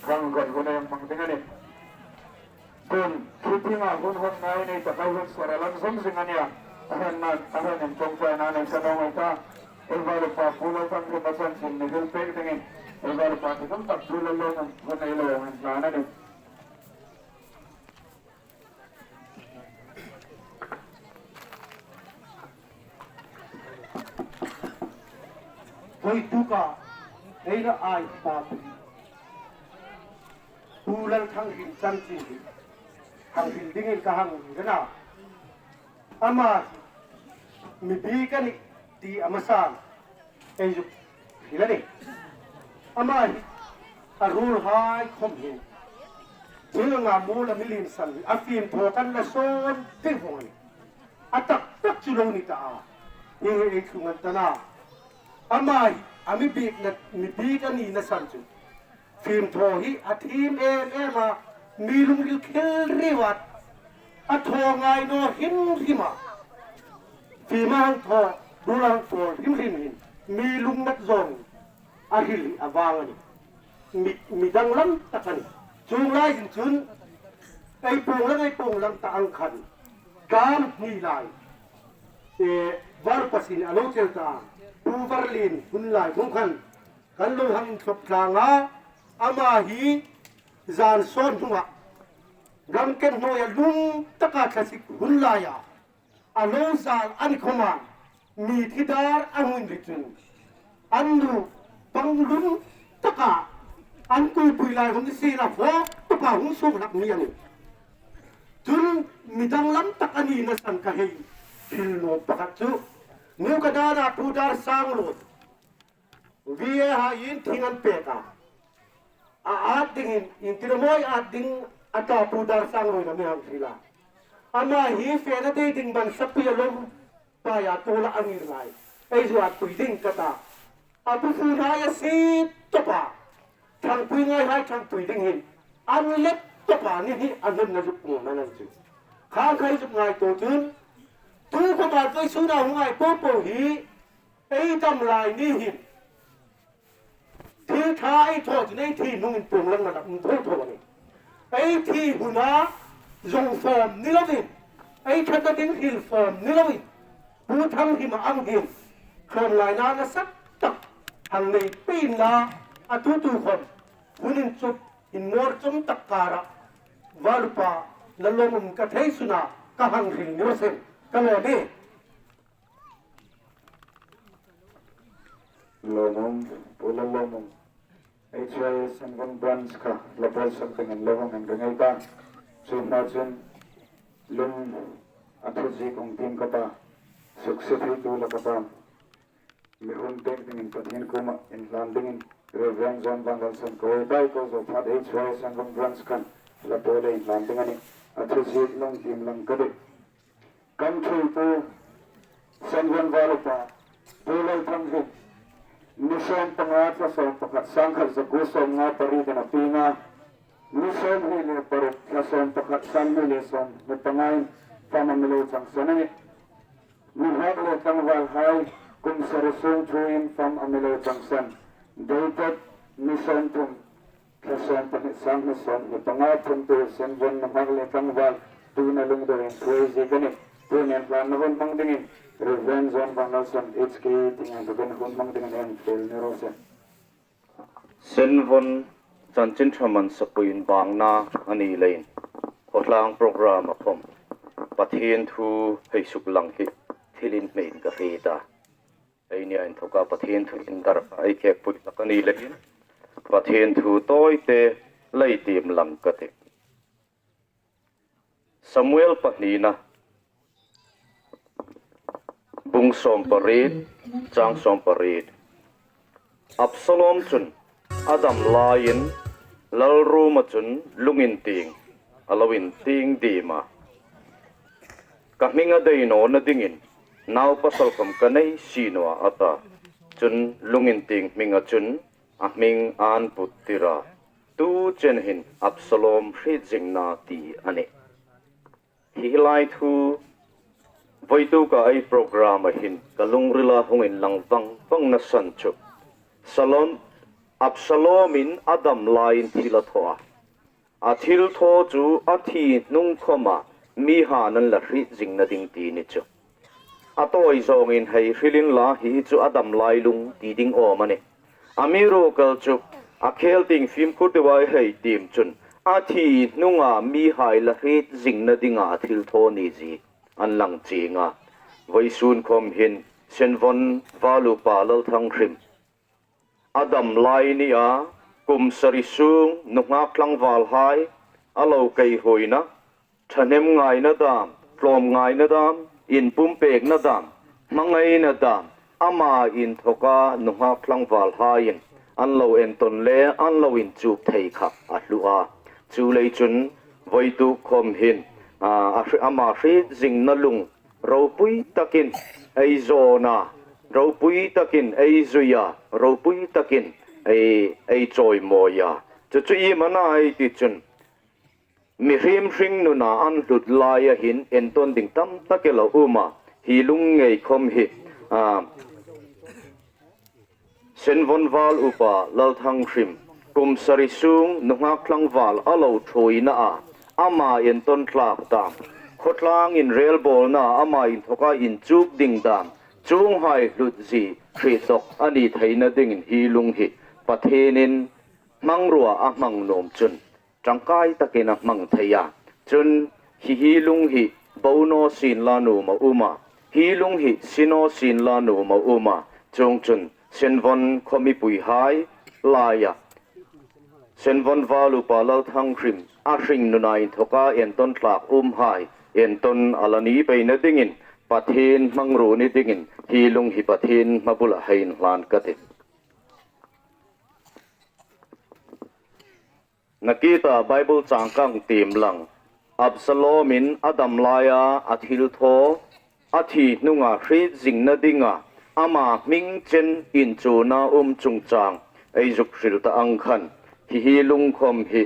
khang khan hun ei hmang ding a nih. Tun, khi tienga hun hawng ngai nei tak ei hun sawr a lang zawm zing a nih a. A hranna, a hran in ṭawngṭaina nei ka nuom ei ta. Ei val upa Pu Lalthanghrima chanchin mi hril pek dingin. Ei Valupa Thingthang Pu Lalawmum hun ei lo hang hlan a nih. Voituka ei ra ai pa Pu Lalthanghril chanchin hi hang hril dingin ka hang hril a na. Ama hi mi bik a nih ti a hmasan ei zuk hril a nih. Ama hi a ruolhai khom hin thil anga muol a mi lien san hi a fim thaw kan la sawn ding vong a nih. A tak tak chu lo ni ta a. Hi hi ei thlung an ta na. Ama hi a mi bikna, mi bik a nina san chu fim thaw hi a thim em em a, mi lungril khel riu a, a thaw ngai naw hrim hrim a. Fim a hang thaw, ruol a hang thaw hrim hrim hin mi lungnat zawng a hril hi a vang a nih. Mi, mi danglam tak a nih. Chuong lai hin chun ei puong lang, ei puong lang ta ang khan, kam hni lai, e, Valupa sin a lo chel ta, Pu Varlien hun lai khom khan kan lo hang inthlop tlang a, ama hi zan sawt hnunga Ramken hnuoia lum taka thlasik hun laia a lo zal a ni khoma, mi thi dar a hung inri chun, an nu pang lum taka an kuopui lai hung si la fawk tupa hung suok hlak mi a nih. Chun mi danglam tak a nina san ka hei hril nuom pakhat chu, nu ka dana Pu Darsangloi, V A haiin thing an pek a, a at dingin, intirmawi at ding a ta Pu Darsangloiin a mi hang hril a. Ama hi fena dei ding ban sakpui a lo paia tuola a ngir lai. Ei zu atpui ding ka ta. A pu fu nai a si topa, thangpui ngai hai thangpui ding hin an let topa ni hi a nun na zuk pung man an chu. Khang khai zuk ngai to chun, tu khoma vawisuna hung ngai po po hi ei dam lai ni hin thil ṭha ei thaw chun ei thi hnungin puong langna um tho tho a nih. Ei thi huna zong fawm ni lovin, ei ṭha takin hril fawm ni lovin, Pu Thanghrima ang hin khawm ngaina nasa tak hang nei pei inla, a tu tu khawm hun inchup inmawr chawm tak kara Valupa Lalawmum ka thei suna ka hang hril ni raw se, ka lawm e. Lawmum, Pu Lalawmum, H Y S Senvon Branch kha la pawl sak dingin lo hang inring ei ta. Chu hma chun lung a thu ziek hung tiem ka ta, suksiet theitu la ka ta. Mi hun pek dingin Pathien kuoma inhlan dingin Reverend John Vanlalson ko dai ko zo phat H Y S Senvon Branch khan la pawl inhlan ding a nih. A thu ziek lo tiem lang ka tih. Kan ṭhuoitu Senvon Valupa Pu Lalthanghril, ni sawm panga thla sawm pakhat sangkhat zakuo sawmnga pariet a pieng a, ni sawmhni le paruk thla sawm pakhat sanghni le sawmhni pangain fam a mi lo changsan a nih. Nunghak le tlangvalhai kum sari sung thuin fam a mi lo changsan. David ni sawmthum thla sawm pahni sanghni sawmhni panga phuntu Senvon nunghak le tlangval tuhin a lungdawin thu ei ziek a nih. Tuhin inhlanna hun hmang dingin Reverend John Vanlalson H K tieng inthawkin hun hmang dingin ei fiel ni raw se. Senvon chanchin ṭha man sakpui inbangna a ni leiin, khawtlang program-a khawm Pathien thu hei suklang hi thil inhmein ka hriet a. Eini a inthoka Pathien thu indar ei khêkpui hlak a ni leiin, Pathien thu tawite lei tiem lang ka tih. Samuel pahnina, bung sawm pariet, chang sawm pariet. Absalom chun a dam laiin lalruoma chun lungintieng a lo intieng diem a. Ka hming a dei nawna dingin nau pasal khawm ka nei si naw a, a ta. Chun lungintieng hminga chun a hming an put tir a. Tu chen hin Absalom hriet zingna ti a nih. Hi lai thu voituka ei program-a hin ka lungrila hung inlang vang vangna san chu, Salom, Absalomin a dam laiin thil a thaw a. A thil thaw chu a thi hnung khawma mi han an la hriet zingna ding ti ni chu. A tawi zawngin hei hril inla, hi chu a dam lai lung ti ding awm a nih. Amiruokchu a khel tieng fimkhur deu a hei tiem chun, a thi hnunga mihai la hriet zingna dinga a thilthaw ni zie an lang chieng a. Vawisun khom hin Senvon Val Upa Lalthanghrim a dam lai ni a, kum sari sung nunghak tlangvalhai a lo keihuoina, thahnem ngaina dam, tlawmngaina dam, inpumpekna dam, hmangaina dam, ama inthoka nunghak tlangvalhaiin an lo entawn le an lo inchuk thei kha a hlu a. Chuleiin chun vawituk khom hin, a, a hri-, ama hriet zingna lung ropui takin ei zawn a, ropui takin ei zui a, ropui takin ei, ei chawimawi a. Chu chu iem a na ei ti chun, mihriem hringnuna an hlut laia hin entawn ding tam tak a lo um a, hi lung ngei khom hi, a, Senvon Val Upa Lalthanghrim kum sari sung nunghak tlangval a lo thuoina a, ama entawn tlak dam, khawtlang inrelbawlna ama inthoka inchuk ding dam, chuonghai hlut zie hriet tawk a ni theina dingin hi lung hi Pathienin hmangruo a hmang nuom chun tangkai takin a hmang thei a. Chun hi, hi lung hi bo naw sien la nuom a um a, hi lung hi sie naw sien la nuom a um a. Chuongchun Senvon khaw mipuihai laia Senvon Val Upa Lalthanghrim a hringnuna inthoka entawn tlak umhai entawn a la ni peina dingin, Pathien hmangruo ni dingin hi lung hi Pathien hmabula hei inhlan ka ti. Nakie ta Bible chang kan tiem lang. Absalomin a dam laia a thilthaw, a thi hnunga hriet zingna dinga ama hming chen inchuona um chungchang ei zuk hril ta ang khan, hi, hi lung khom hi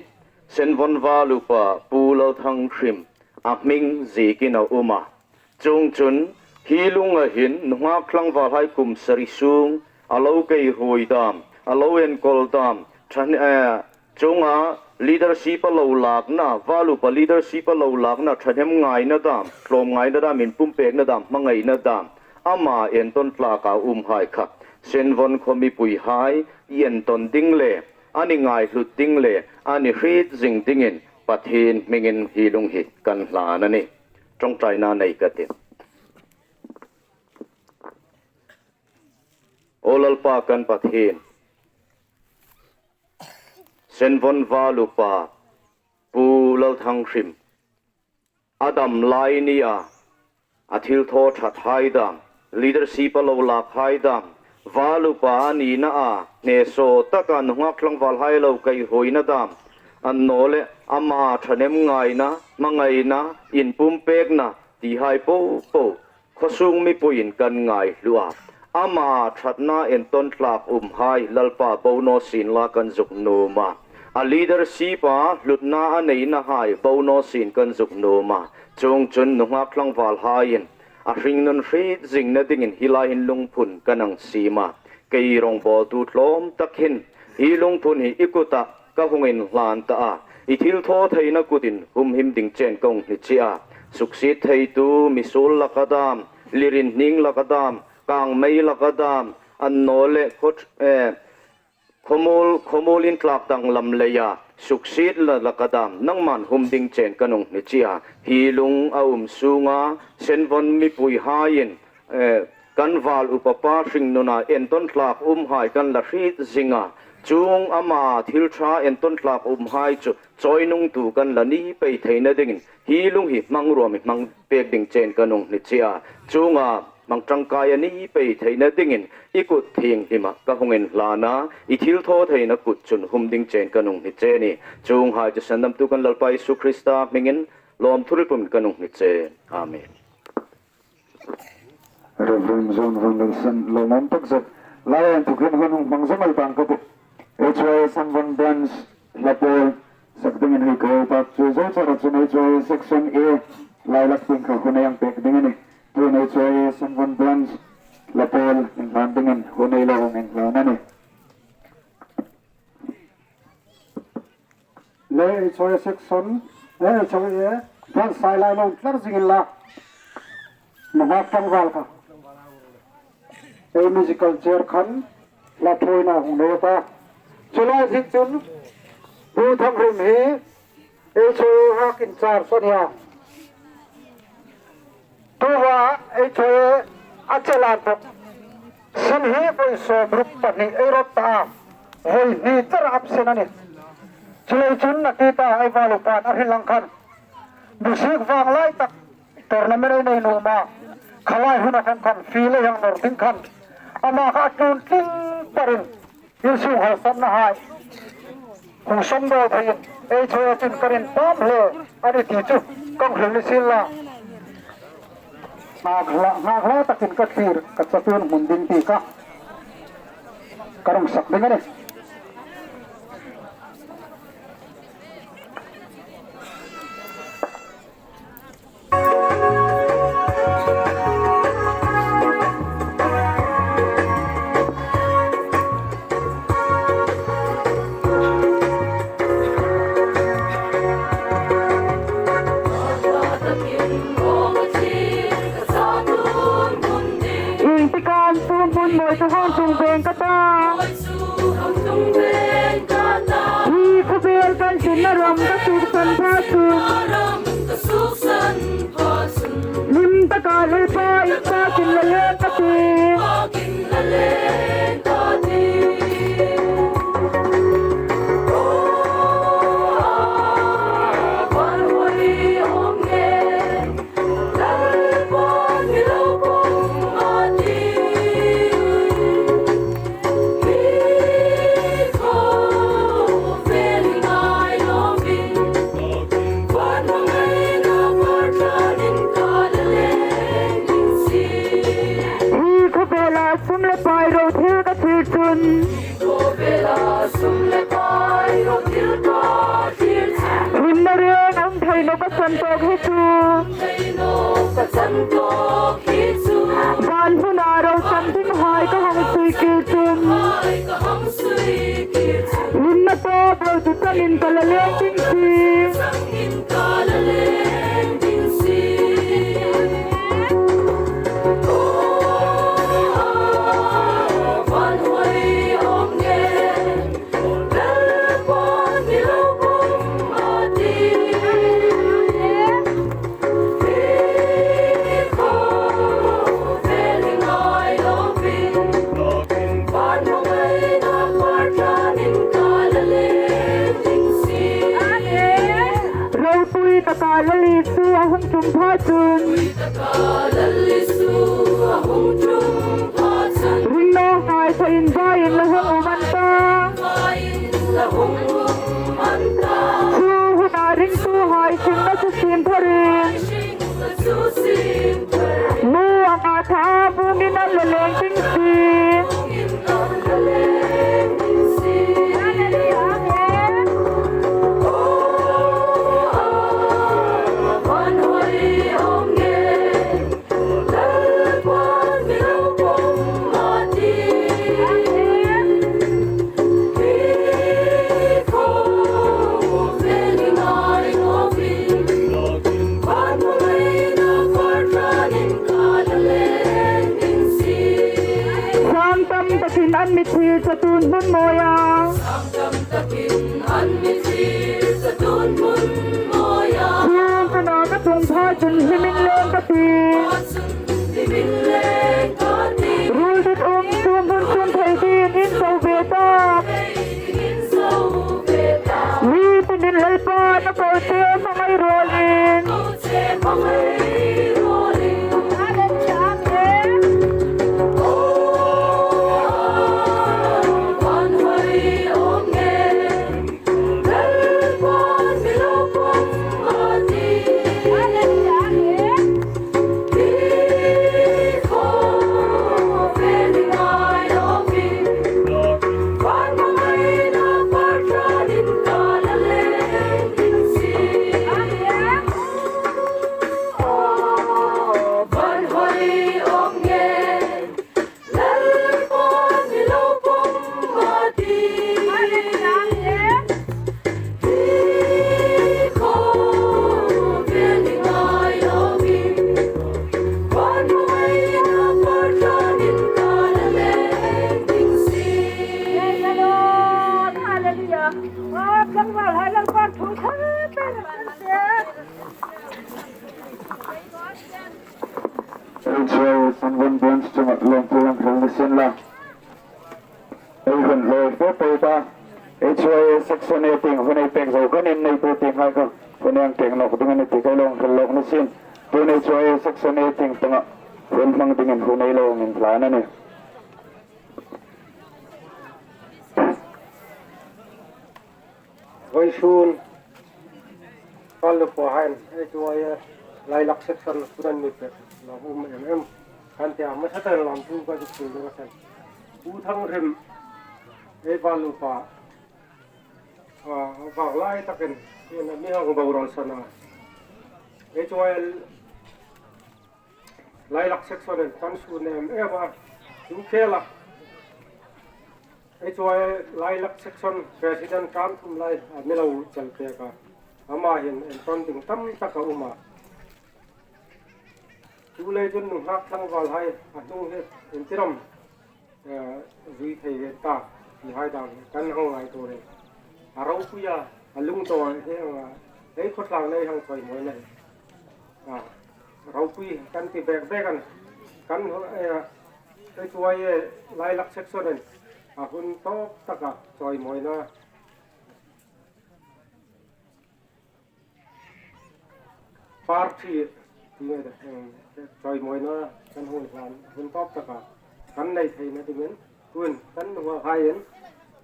Senvon Val Upa Pu Lalthanghrim a hming ziekin a um a. Chuongchun hi lunga hin nunghak tlangvalhai kum sari sung a lo keihuoi dam, a lo enkawl dam, than, eh, chuonga leadership a lo lakna, Val Upa leadership a lo lakna, thahnem ngaina dam, tlawmngaina dam, inpumpekna dam, hmangaina dam, ama entawn tlaka umhai kha Senvon khaw mipuihai entawn ding le, an ingaihlut ding le, an inhriet zing dingin Pathien hmingin hi lung hi kan hlan a nih. Ṭawngṭaina nei ka ti. Aw Lalpa kan Pathien, Senvon Val Upa Pu Lalthanghrim a dam lai nia a thilthaw ṭhathai dam, leadership a lo lakhai dam, Val Upa a nina a hnesaw taka nunghak tlangvalhai lo keihuoina dam, annawleh ama thahnem ngaina, hmangaina, inpumpekna tihai popo khawsung mipuiin kan ngaihlu a. Ama ṭhatna entawn tlak umhai Lalpa bo naw sien la kan zuk nuom a. A leadership a hlutna a neinahai bo naw sien kan zuk nuom a. Chuongchun nunghak tlangvalhaiin a hringnun hriet zingna dingin hi lai hin lungphun kan hang siem a. Kei rongbawltu tlawm tak hin hi lungphun hi i kuta ka hung inhlan ta a. I thilthaw theina kutin humhim ding chen ka hung hni che a. Suksiet theitu misuol laka dam, lirin hning laka dam, kangmei laka dam, annawleh khawt, eh, khawmuol, khawmuol intlak danglam leia suksiet la laka dam, nangman hum ding chen ka hung hni che a. Hi lung a um sunga Senvon mipuihaiin, eh, kan Val Upa pa hringnuna entawn tlak umhai kan la hriet zing a. Chuong ama thil ṭha entawn tlak umhai chu chawinungtu kan la ni pei theina dingin hi lung hi hmangruo mi hmang pek ding chen ka hung hni che a. Chuonga hmang ṭangkai a ni pei theina dingin i kut thienghlima ka hung inhlan a, i thilthaw theina kut chun hum ding chen ka hung hni che a nih. Chuonghai chu sandamtu kan Lalpa Isu Krista hmingin lawmthu hrilin ka hung hni che. Amen. Reverend John Van Nelson, lawmum tak zet. Lai inthokin hun hung hmang zom el tang ka ti. H Y S Senvon Branch hla pawl sak dingin hei ko tak chu zo chara chun H Y S Section A lai lak tieng kha hun ei hang pek ding a nih. Tun H Y S Senvon Branch hla pawl inhlan dingin hun ei lo hung inhlan a nih. Le H Y S Section, eh, H Y S Branch sai lai lo tlar zing inla. Nunghak tlangval kha ei musical chair khan hla thuoina hung nei ta. Chu lai zing chun Pu Thanghrim hi H O A Work in Charge a nih a. Tuta H O A a chel an thawk. Sin hi voi sawmruk pahni ei rawt ta a. Voi hni char absent a nih. Chuleiin chun a ti ta ei val upan a hril ang khan. Music vang lai tak tournament ei nei nuom a. Kha lai hun a khan khan field ei hang nawr ding khan. Ama kha a tlun tling parin. Insung harsatna hai hung sawm dawn theiin H O A chun ka ring pam hle a nih ti chu kan hril ni sien la. Ngak hla, ngak hla takin ka thlir, ka chatuon hmun ding ti kha ka rung sak ding a nih. Ieng tik am tu hmun mawi chu hang tlung veng ka ta. Hi khawvel kan sinna ram ka suksan pha chun. Hlim taka lei pa in pakin la leng ka ti. Hi khawvela sum le pai ro thil ka thlir chun. Hlimna reng ang thei naw ka san tawk hi chu. Van huna ro chang ding hai ka hang sui kir chun. Hlimna tawp ro chu changin ka la leng ding si. Ropui taka Lal Isu a hung tum pha chun. Ring naw hai sa in vai in la hung um an ta. Chu huna ringtuhai hringna chu siem pha ring. Mu anga tha bungin an la leng ding si. Tlangvalhai Lalpan thu ṭha ber kan pek. H Y S Sanvon Branch chunga lawmthu hang hril ni sien la. Ei hun hlaw fe po ta. H Y S Section A tieng hun ei pek zo khan inneitu tienghai kha hun hang pek nawk ding a nih ti ka lo hril lawk ni sien. Tun H Y S Section A tieng panga hun hmang dingin hun ei lo inhlan a nih. Vawisun Val Upa hai H Y S Lailak Section hun an mi pek lawm um em em kan ti a, hmasa tak lawmthu ka zuk hril ding a san. Pu Thangrim, ei Val Upa, a, vanglai takin hieng a mi hang boral san a. H Y S Lailak Section-in kan suk em em a, chu khela H Y S Lailak Section President term thum lai a mi lo chel pek a, ama hin entawn ding tam tak a um a. Chuleiin nunghak tlangvalhai a hnung hi iengtin am, eh, zui thei ve ta ti hai dang kan hang ngaituo ring. A ropui a, a lungdaw hi, eh, ei khawtlang nei hang chawimawina hi, a ropui kan ti bek bek a nih. Kan, eh, H Y S Lailak Section-in a hun tawp taka chawimawina party ti ngai ta, em, chawimawina kan hun hlan, hun tawp taka kan nei theina dingin tuin kan nunghak haiin,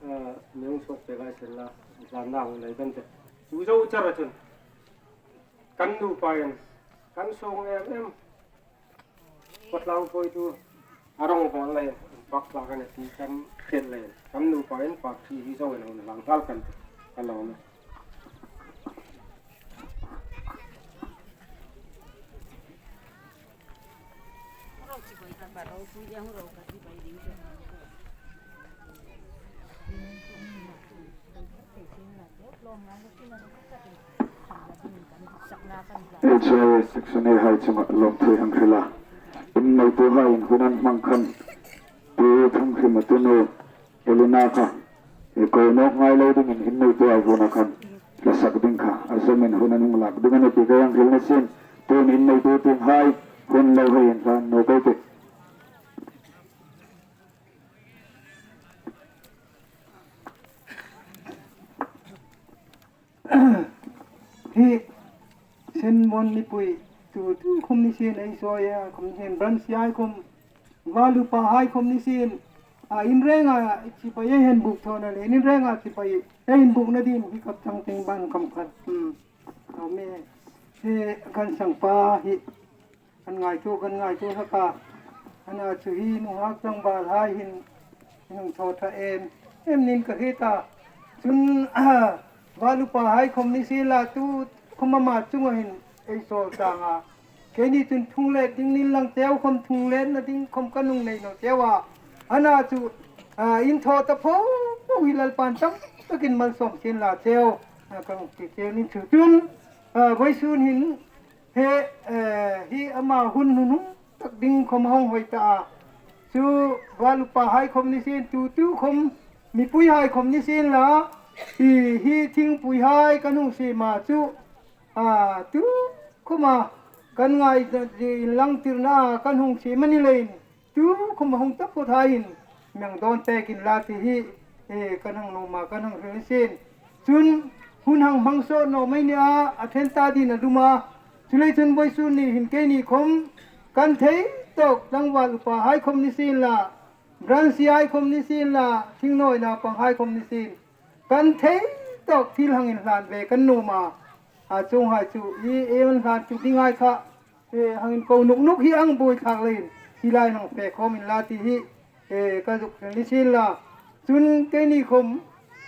eh, mi hung suk pek a sien la, hlan na hung nei kan tih. Chu zo chara chun kan nupain kan sawng em em. Khawtlang pawitu a rawng bawl lei, pak tlak a nih ti kan hriet lei, kan nupain party hi zo in hun hlan nghal kan tih, ka lawm. H Y S Section A hai chunga lawmthu hang hril a. Inneituhaiin hun an hmang khan Pu Thangrim a tunu Elina kha ei ko nawk ngai lo dingin inneituhai huna khan hla sak ding kha a zawmin hun an hung lak ding a nih ti ka hang hril ni sien. Tun inneitu tienghai hun lo hei inhlan nawk ei tih. Hi Senbon mipui tu tu khom ni sien, ei sawi a khom ni sien, branch hai khom, Val Upa hai khom ni sien, a inrenga sipai ei hang buk thawna le inrenga sipai ei hang bukna ding hi kap chang teng ban kam khat. Hmm. Aw me. He kan sangpa hi kan ngaituo, kan ngaituo hlak a. Ana chu hi nunghak tlangvalhai hin, hin hung thaw ṭha em em niin ka hriet a. Chun, Val Upa hai khom ni sien la, tu khom ama chunga hin ei sawl tang a. Keini chun thung let ding niin lang cheu khom, thung letna ding khom kan hung nei naw cheu a. Ana chu, a, in thaw ta pho pho hi Lalpan tam takin malsawm sien la cheu. A, kan ti cheu niin chu chun, a, vawisun hin, he, eh, hi ama hun hun hun tak ding khom hung hoi ta a. Chu Val Upa hai khom ni sien, tu tu khom mipui hai khom ni sien la, hi, hi thingpui hai kan hung siem a chu, a, tu khoma kan ngai inlang tirna kan hung siem a ni leiin, tu khom hung ta phawt haiin mi hang dawn pek inla ti hi, e, kan hang nuom a, kan hang hril sien. Chun hun hang hmang sawt naw mei ni a, a ṭhen ta dingin a lum a. Chuleiin chun vawisun ni hin keini khom kan thei tawk tlangval upa hai khom ni sien la, branch hai khom ni sien la, thingnawi naupang hai khom ni sien, kan thei tawk thil hang inhlan ve kan nuom a. A chuonghai chu i, i inhlan tu dinghai kha, e, hang inko nuk nuk hi ang buoi thlak leiin hi lai hang fe khawm inla ti hi, e, ka zuk hril ni sien la. Chun keini khom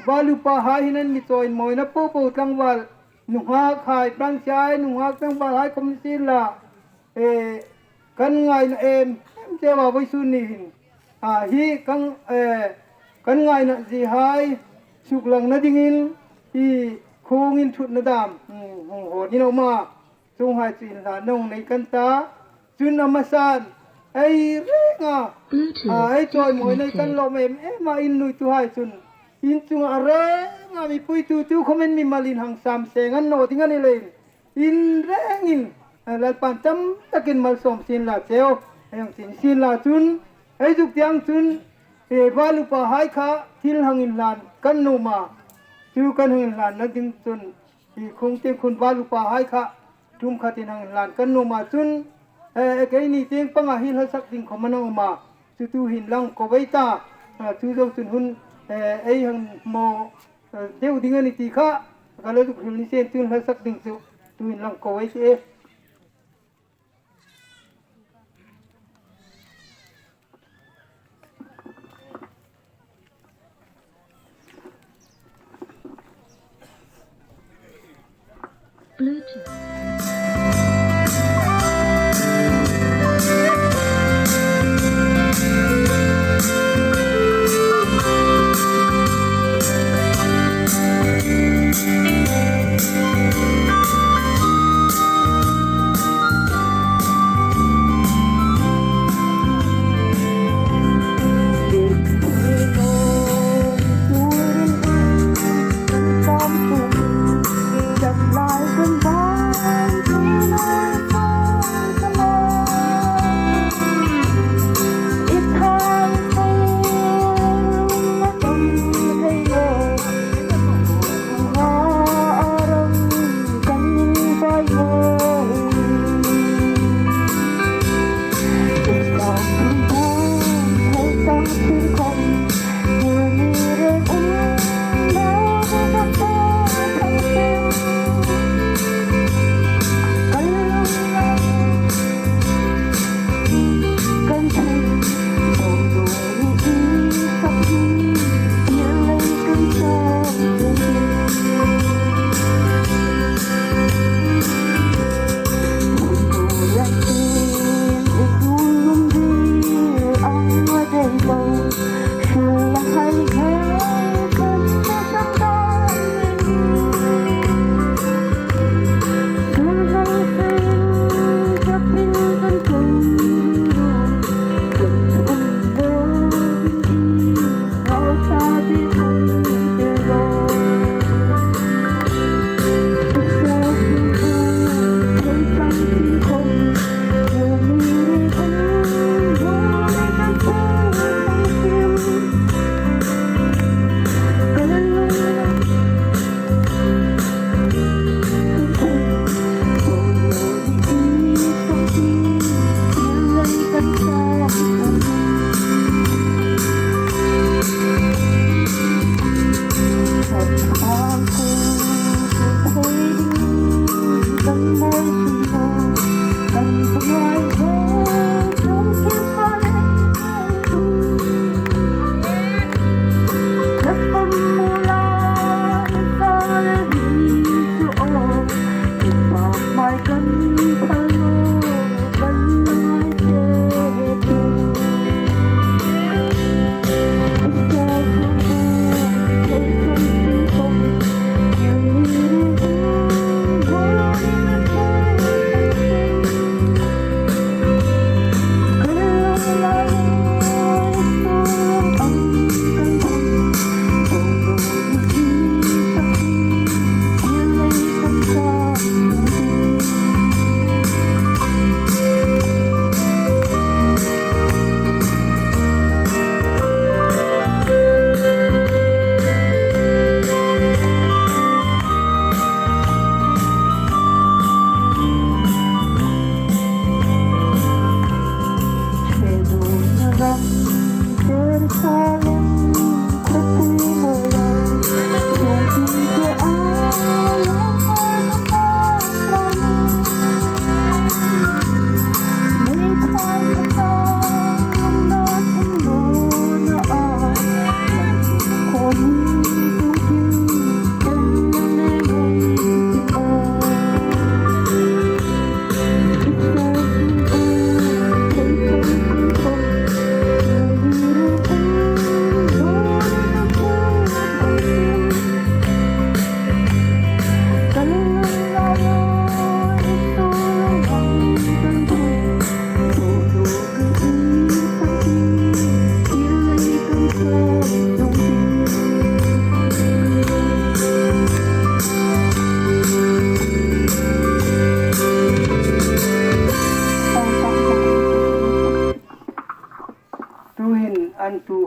Val upa hai hin an mi chawi mawina po po tlangval nunghak hai, branch hai nunghak tlangval hai khom ni sien la, e, kan ngaina em em cheu a vawisun ni hin. A, hi kan, e, kan ngaina zie hai suklangna dingin hi khung inthutna dam, hmm, hung hawn in a um a. Chuonghai chu inhlanna hung nei kan ta. Chun a hmasan ei renga, a, ei chawi mawina kan lawm em em a, in nuituhai chun in chunga a reng A mi puitu tu comment mi malin hang sam seng an naw ding a ni leiin, in rengin, eh, Lalpan tam takin malsawm sien la cheu. Hang chin sien la chun, ei zuk tiang chun, eh, val upa hai kha thil hang inhlan kan nuom a. Chu kan hang inhlan na ding chun, i khung tieng khun val upa hai kha tum khatin hang inhlan kan nuom a chun, eh, keini tieng panga hi hla sak ding khom a na um a. Chu tu hin lang ko ei ta, eh, chu zo chun hun, eh, ei hang mo, eh, deu ding a ni ti kha, ka la zuk hril ni sien chun hla sak ding chu, tu hin lang ko ei ti e.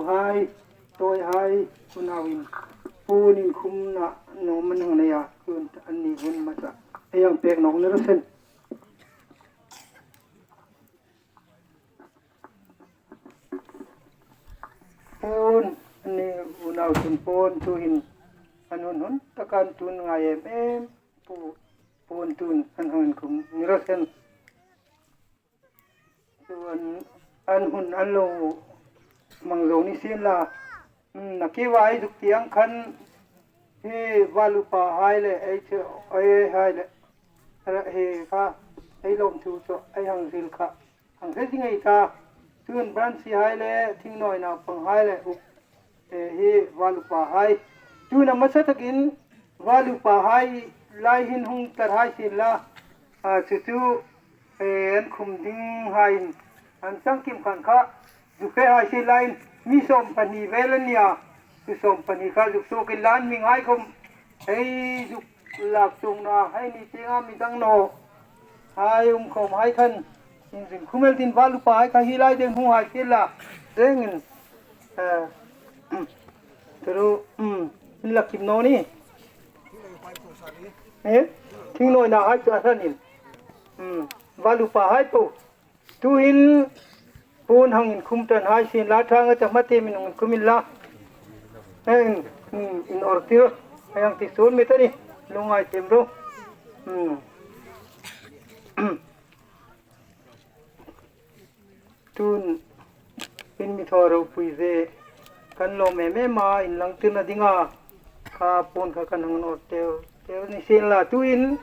Hai, tawi hai, unauin puon inkhumna nuom an hang nei a, tuhin anni hun hmasa ei hang pek nawk ni raw se. Puon, anni unau chun puon tuhin an hun hun taka an tun ngai em em, pu-, puon tuhin an hang inkhum ni raw se. Chuan an hun an lo hmang zo ni sien la. Hmm, nakie va ei zuk ti ang khan hi Valupa hai le ei che, ei hai le, ra, hi kha ei lawmthu chu ei hang hril kha hang hril ding ei ta. Chuan Branch hai le Thingnawi naupang hai le uk, eh, hi Valupa hai. Tuna hmasa takin Valupa hai lai hin hung tlar hai sien la. A, chu chu, eh, an khum ding haiin an changkim khan kha zuk fe hai sien la in mi sawm pahni vel an nia. Chu sawm pahni kha zuk suokin la an hming hai khawm ei zuk lak chungna hai ni chenga mi dang naw hai um khawm hai khan inzin khum el tin Valupa hai kha hi lai deng hung hai sien la. Dengin, eh, turu, um, in la kim naw ni. Eh? Thingnawina hai chu a hranin. Um, Valupa hai po. Tuhin puon hang inkhum ṭan hai sien la, ṭhang a ta hma te min hung inkhum in la. Eh, in, in, in awr tir. Hei hang ti suol mi ta ni. Lungngai tiem ro. Um. Tun in mi thaw ropui ve kan lawm em em a, inlang tirna dinga kha puon kha kan hang nawr teu teu ni sien la. Tuin,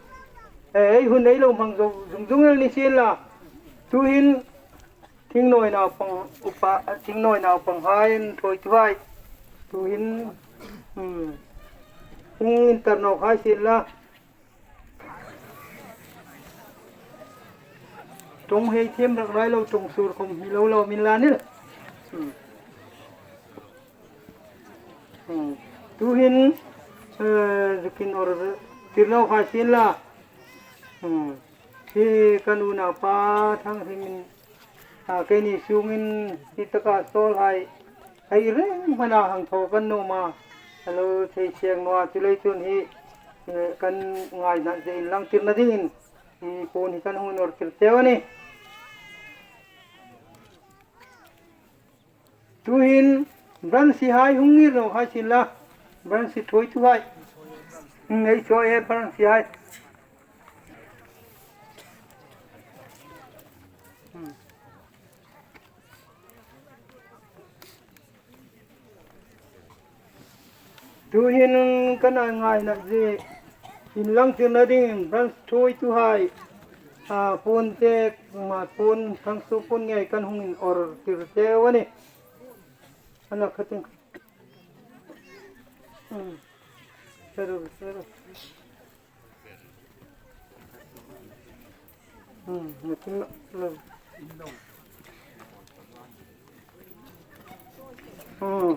eh, ei hun ei lo hmang zo zung zung el ni sien la. Tuin Thingnawi naupang upa, Thingnawi naupang hai in thawi tu hai. Tuin, hmm, hung intar nawk hai sien la. Ṭawng hei thiam rak rai lo, ṭawng sur khawm hi lo lo min la nil. Hmm. Hmm. Tuhin, eh, zukin awr tir lo hai sien la. Hmm. Hi kan unaupa Thanghrimin, a, keini sungin hi taka sawl hai. Hei reng hmana hang thaw kan nuom a, a lo thei siang naw a, chu lei chun hi, eh, kan ngaina ze inlang tirna dingin hi puon hi kan hung nawr tir teu a ni. Tuhin Branch hai hung ngir naw hai sien la, Branch thawi tu hai. Nei chaw e Branch hai. Hmm. Tuhin kan ngaina ze inlang tirna dingin Branch thawi tu hai, a, puon te, ma puon, thangsu puon ngei kan hung inawr tir teu a ni. Ana khatin. Hmm. Seru, seru. Hmm, natin lo. Hmm.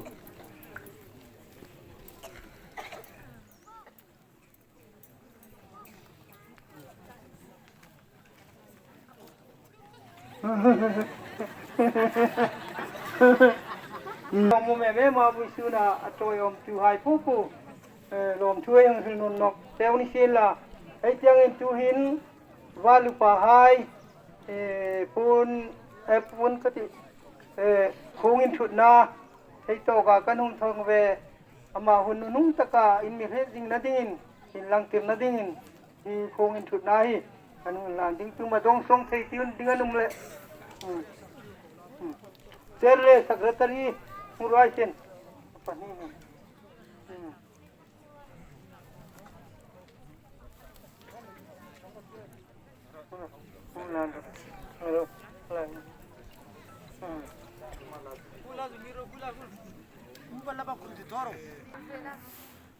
Lawmum em em a, vawisuna a tawi awm tu hai po po. Eh, lawmthu ei hang hril nawn nawk teu ni sien la. Hei tiangin tuhin Valupa hai, eh, puon, eh, puon ka ti, eh, khuong inthutna hei tawka kan hung thawng ve. Ama hun nunung taka in mi hriet zingna dingin, inlang tirna dingin, hi khuong inthutna hi kan hung hlan ding, tuma dawng suong thei ti hun ding an um le. Hmm. Hmm. Chair le secretary hmu ruai sien. Pahni. Hmm.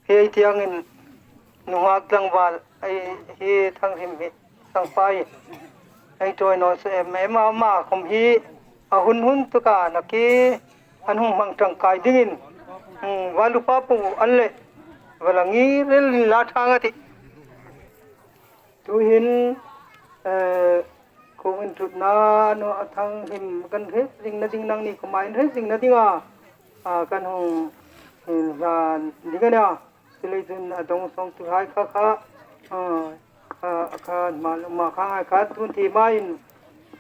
Hei tiangin nunghak tlangval ei hi Thanghrim hi sangpa hi ei tawi naw se em em a, ama khawm hi a hun hun taka nakie an hung hmang ṭangkai dingin, hmm, Valupa po an le va la ngir el inla ṭhang a tih. Tuhin, eh, khuong inthutna naw a, Thanghrim kan hriet zingna ding, nangni khawma in hriet zingna dinga, a, kan hung inhlan ding a nih. Chuleiin a dawng sawmtuhai kha kha, a, a, a kha ma, ma kha ngai kha tun thiem a in,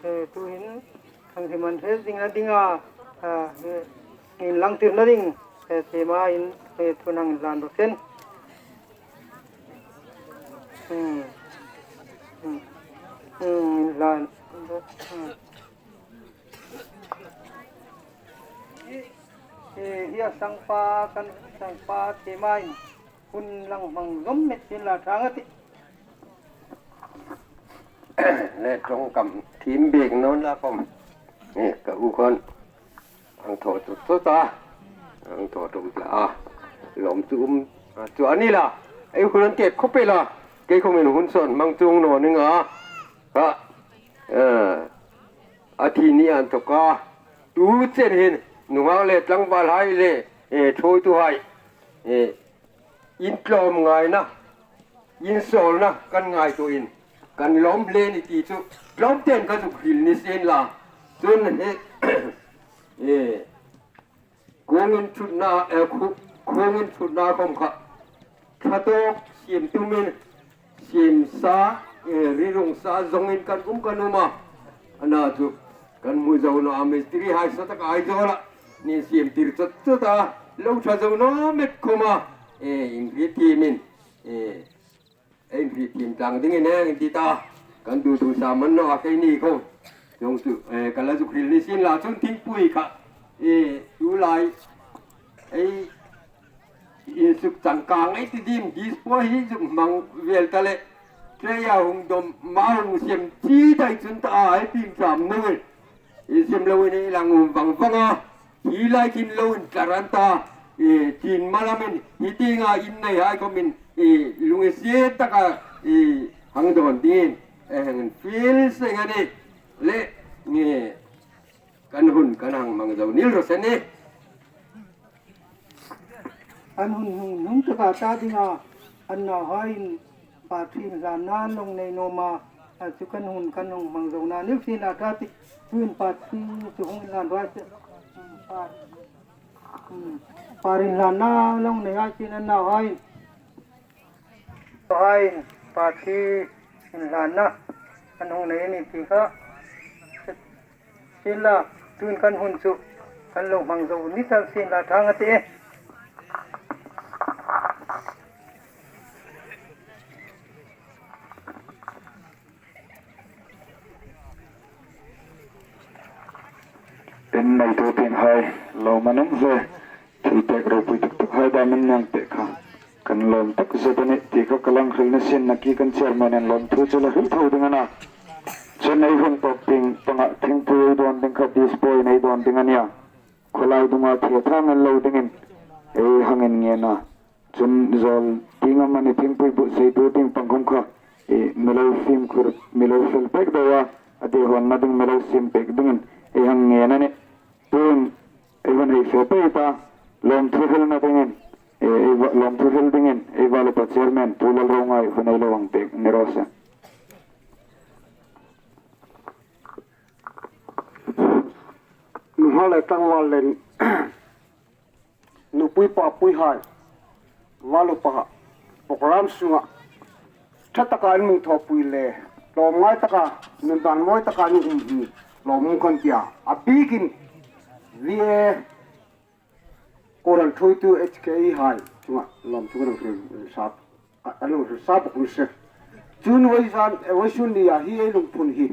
e, tuhin thang thiem an hre ding a ding a, a, e, inlang tirna ding, e, thiem a in, e, tun hang inhlan rawh seh. Hmm. Hmm. Hmm, inhlan. Hmm. E, hi a sangpa, kan sangpa thiem a in, hun lang hmang zawm met sien la ṭha ngat a tih. Le ṭawngkam thiem bik naw la khawm. E, ka u khawm. Hang thaw tut tut a. Hang thaw tum tah a. Lawmthu um, a, chu a ni la. Ei hun an ṭhe khawp el a. Kei khawmin hun sawn hmang chuong naw ning a. Ha. E, a thi ni an thawk a. Tu chen hin, nunghak le tlangvalhai le, e, ṭhuoituhai, e, intlawmngaina, insawlna kan ngaituoin, kan lawm hle a nih ti chu, tlawmtein ka zuk hril ni sien la. Chun hi, e, khuong inṭhutna, e, khu-, khuong inṭhutna khawm kha, ṭha tawk siem tumin, siem sa, e, ri rung sa zawngin kan um kan um a. Ana chu, kan hmu zo naw a, mistiri hai sa tak Aizawla. Ni siem tir chut chut a, lo ṭha zo naw met khawm a. E, inhrietthiemin, e, inhrietthiem tlang dingin e, inti ta. Kan duthusam man naw a keini khawm. Chuong chu, e, ka la zuk hril ni sien la chun thingpui kha. E, tulai. Ei, insuk changkang ei ti dim, dispo hi zuk hmang vel ta le. Tray a hung dawm, ma hung siem chi dai chun ta a, ei ping cham naw e. Ei siem loin ei lang um vang vang a. Hi lai khin lo intlar an ta. E, chin malamin, hi tienga in nei hai khawmin, e, lunginsiet taka, e, hang dawn dingin, e, hang fiel seng a nih. Le, e, kan hun, kan hang hmang zo nil rawh se nih. An hun hung hnung taka ta dinga, an nauhaiin party inhlanna an lo nei nuom a, a chu kan hun kan hung hmang zo na nil sien la ṭha tih, tuhin party chu hung inhlan raw se, par-, hmm, party inhlanna an lo nei hai chin an nauhaiin, nauhaiin party inhlanna an hung nei a nih ti kha. Sien la, tuhin kan hun chu kan lo hmang zo ni tal sien la ṭha ngat a tih. Inneituhai, lawm an um ve. Thil pek ropui tak tak hai dam in nang pek kha. Kan lawm takzet a nih ti kha ka la hril ni sien nakie kan chairman-in lawmthu chu la hril tho ding a na. Chun ei hung pawp tieng panga thingpui ei dawn ding kha dispo-in ei dawn ding a nih a. Khawlai dunga thia thang el lo dingin ei hang inngen a. Chun zawl tieng amanih thingpui buotsaitu tieng pang khawm kha, e, mi lo fimkhur, mi lo fel pek deu a, a tihhawnna ding mi lo siem pek dingin ei hang ngen a nih. Tuhin ei va hei fe pei ta, lawmthu hrilna dingin, e, ei va, lawmthu hril dingin, ei va le pa chairman, Pu Lalrongai, hun ei lo hang pek ni raw se. Nunghak le tlangval le nupui papui hai, val upa, program sunga ṭha taka in mi thawpui le, lawmngai taka, nun dan mawi taka in um hi lawm kan tia. A bikin V A Koran thuoitu H K E hai chunga lawmthu kan hril sa, a, a lo hril sa bawk ni se. Chun vawisun, e, vawisun nia hi ei lungphun hi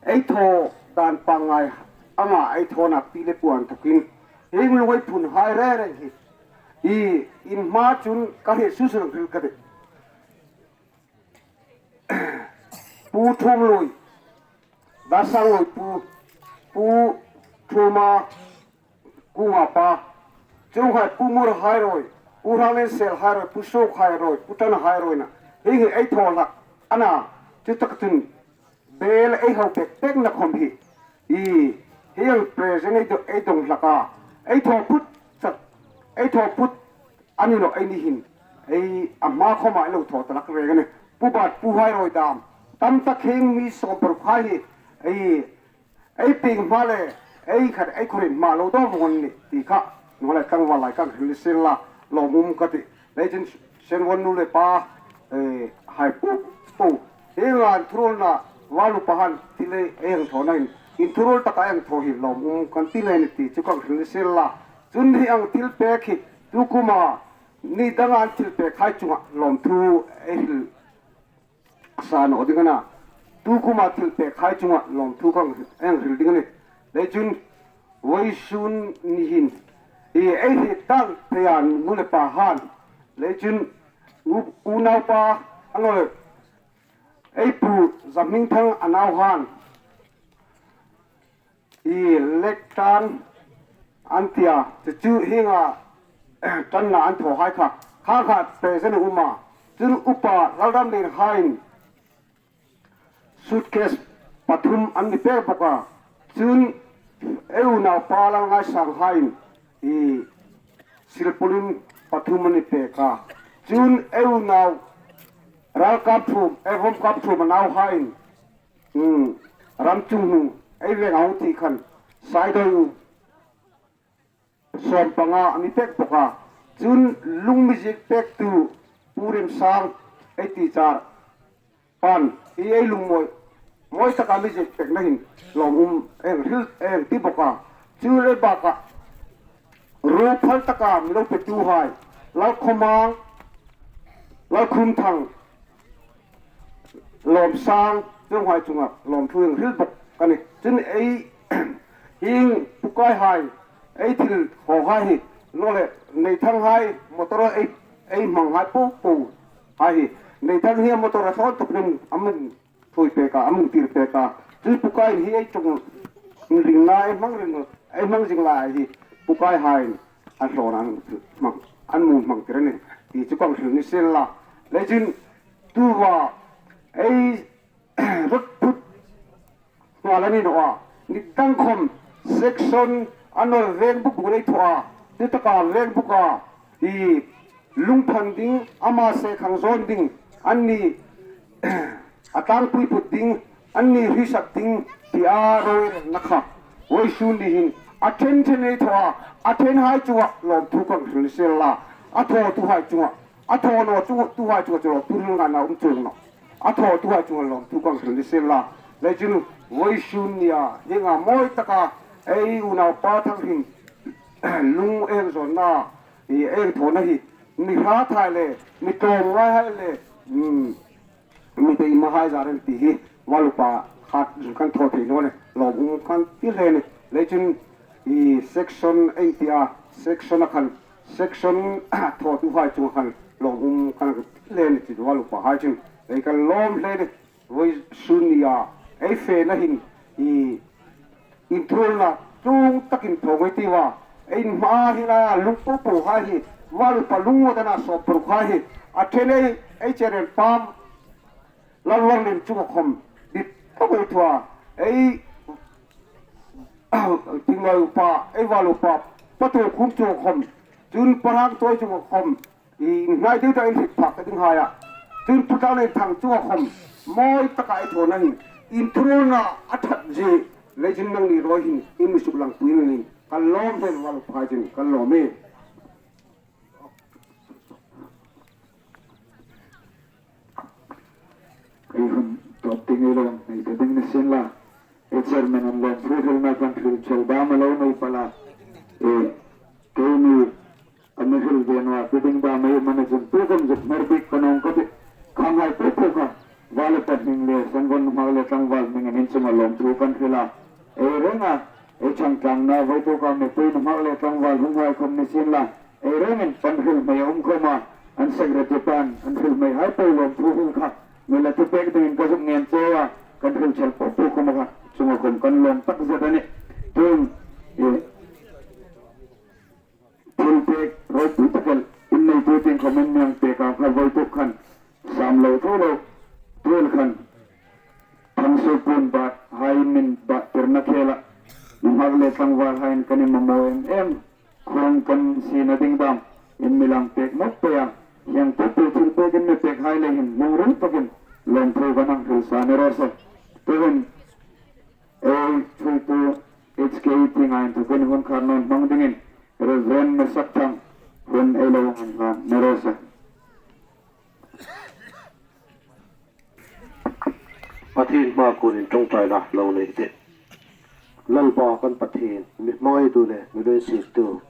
ei thaw dan pangngai anga ei thawna pi le pu an thokin, hieng lunginphun hai reng reng hi, i, in hma chun ka hriet susu lo hril ka tih. Pu Thumlui, Dasang Lui pu, Pu Thuma, Kunga pa, chuonghai Pu Mur hai rawi, Pu Ranglen Sel hai rawi, Pu Suk hai rawi, Pu Tan hai rawina, hieng hi ei thaw hlak a na, chu tak chun bel ei hau pek pekna khawm hi, i, hieng present ei do-, ei dong hlak a, ei thaw phut chak, ei thaw phut a ni naw ei ni hin, ei a hma khawma ei lo thaw ta hlak reng a nih. Pu Bat pu hai rawi dam, tam tak hieng mi sawm paruk hai hi, ei, ei pieng hma le, ei khat ei khawm hma lo dawng vawng a nih ti kha, nuhmei le tlangval hai kan hril ni sien la, lawmum ka tih. Leiin Senvon nu le pa, eh, hai po po, hieng inthuruolna Val upa han thil ei hang thawna hin, inthuruol taka ei hang thaw hi lawmum kan ti le ni ti chu kan hril ni sien la. Chun hieng thilpek hi tu kuma ni danga an thilpek hai chunga lawmthu ei hril sa naw ding a na. Tu kuma thilpek hai chunga lawmthu kan hang hril ding a nih. Leiin vawisun ni hin, i ei hriet dan thei a nu le pa han. Leiin u, unaupa, a naw le, ei pu Zamhmingthang a nau han. I lek tan an tia, chu chu hienga ṭanna an thaw hai kha, kha kha present a um a. Chun upa Lalramlien hain suitcase pathum an mi pek bawk a. Chun ei unaupa Lalngaisang hain i silpauline pathum an mi pek a. Chun ei unau Ralkap Thum, Evom Kap Thum a nau hain, um, ram chung hnu ei veng a hung thi khan, saidoi u sawmpanga a mi pek bawk a. Chun lung mi ziek pektu Pu Remsang, ei teacher pan, i ei lungmawi, mawi taka mi ziek pekna hin lawmum ei hang hril, ei hang ti bawk a. Chu le baka ruo phal taka mi lo petu hai, Lalkhawmang, Lalkhumthang, Lawmsang, chuonghai chunga lawmthu ei hang hril bawk a nih. Chun ei hieng Pu Kai hai, ei thil haw hai hi, naw le, Neithang hai motor ei, ei hmang hai po po hai hi. Neithang hi motor a thawn tuk nim a mi thaw pek a, a mi tir pek a. Chu Pu Kai hi ei chung ringna, ei hmang ring, ei hmang zing lai hi Pu Kai hai an hlawna an hmang, an mu hmang tir a nih ti chu kan hril ni sien la. Leiin tuta ei ruot phut nghal a ni naw a. Ni dang khom section a naw le veng buk buk ei thaw a. Ni taka veng buka i lungphan ding, ama se khang zawn ding, anni a tlangpui put ding, anni hrisak ding ti a ro na kha. Vawisun ni hin a ṭhen ṭhen ei thaw a, a ṭhen hai chunga lawmthu kan hril sel la. A thawtu hai chunga, a thaw naw chu, tu hai chunga chu lawmthu hril ngaina um chuong naw. A thawtu hai chunga lawmthu kan hril sel la. Leiin vawisun nia hienga mawi taka ei unaupa Thanghring lung ei hang zawnna, i ei hang thawna hi mi hrat hai le, mi tlawmngai hai le, um, mi beima hai zar a nih ti hi Val upa khat kan thaw thei naw le, lawmum kan ti hle a nih. Leiin i section ei ti a, section a khan, section thawtu hai chunga khan lawmum kan ti hle a nih, chu Val upa hai chun ei kan lawm hle a nih. Vawisun nia ei fena hin i inthuruolna tlung takin thaw ngei ei tiu a. Ei hma hi la lung po po hai hi, Val upa lungawtna sawp paruk hai hi, a ṭhen ei, ei chairman pa Lalvarlien chunga khom dit po po ei thaw a. Ei Thingloi upa, ei Val upa Pa Tuolkhum chunga khom, chun Pa Rangtoi chunga khom, i hnai deu ta inhriet phak ka ding hai a. Chun Pu Tlanglenthang chunga khom mawi taka ei thawna hin, inthuruolna a ṭhat zie, leiin nangni rawi hin in mi suklangpui a nih. Kan lawm hle, Val upa hai chun kan lawm e. Ei hun tawp ding ei lo, ei ta ding ni sien la. Ei chairman an lawmthu hrilna kan hril chel dam a lo nei pal a. E, keini a mi hril ve naw a, ti ding dam ei um a ni chun, tu kan zuk hmer bik ka nuom ka tih. Khanghai po po kha Val upa hming le Senvon nuhmei le tlangval hmingin in chunga lawmthu kan hril a. Ei renga, ei changtlangna vawituk a mipui nuhmei le tlangval hunghai khom ni sien la. Ei rengin pan hril hmei a um khom a, an secretary pan an hril hmei hai po lawmthu hril kha mi la ti pek dingin ka zuk ngen che a, kan hril chel po po khom kha chunga khom kan lawm takzet a nih. Tun, e, thilpek ropui tak el in neitu tieng khom in mi hang pek a, kha vawituk khan sam lo tho lo, tu el khan Thangsuopuon bat hai in mi bat tirna khela, nuhmei le tlangval haiin kan inmamaw em em. Khuong kan siena ding dam in mi lang pek nawk pei a. Hieng po po thilpek in mi pek hai le hin lungril takin lawmthu kan hang hril sa ni raw se. Tuhin ei thuoitu, ei Kei ti ngai tu kan hun khar non hmang dingin Reverend Mesakthang hun ei lo hang hang ne ro sa. Pathien hmaa kunin ṭawngṭaina lo nei teh. Lalpa kan Pathien, mi hmangaitu le mi lunginsiettu.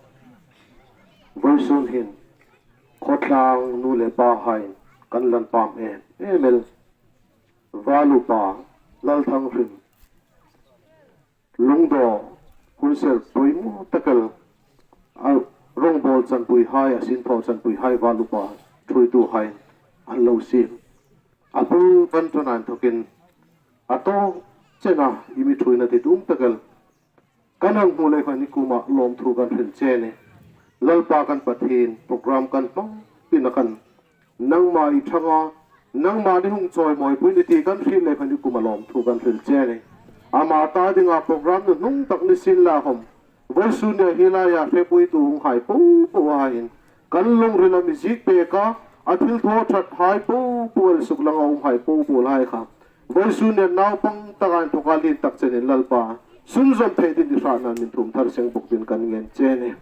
Vawisun hin khawtlang nu le pahai kan lan pam em em el. Valupa Lalthanghrim, Lungdaw, hun ser poimaw tak el, a rawngbawl chanpuihai, a sinthaw chanpuihai Valupa ṭhuoituhai an lo siem. A bul kan ṭan a inthokin a tawk chena i mi ṭhuoina ti tum tak el kan hang hmu lei khan i kuomah lawmthu kan hril che a nih. Lalpa kan Pathien, program kan hmang tina khan nangma i ṭhang a, nangma ni hung chawimawipui ni ti kan hriet lei khan i kuomah lawmthu kan hril che a nih. Ama ta dinga program nuhnung tak ni sienla khawm, vawisun nia hi laia hrepuitu hunghai po pohai hin kan lungrila mi ziek pek a, a thilthaw ṭhathai po po el, suklang a umhai po pohai kha vawisun nia naupang taka inthoka lien tak chenin Lalpa, sunzawm thei dingin i hratna min thum thar seng bawk dingin kan ngen che a nih.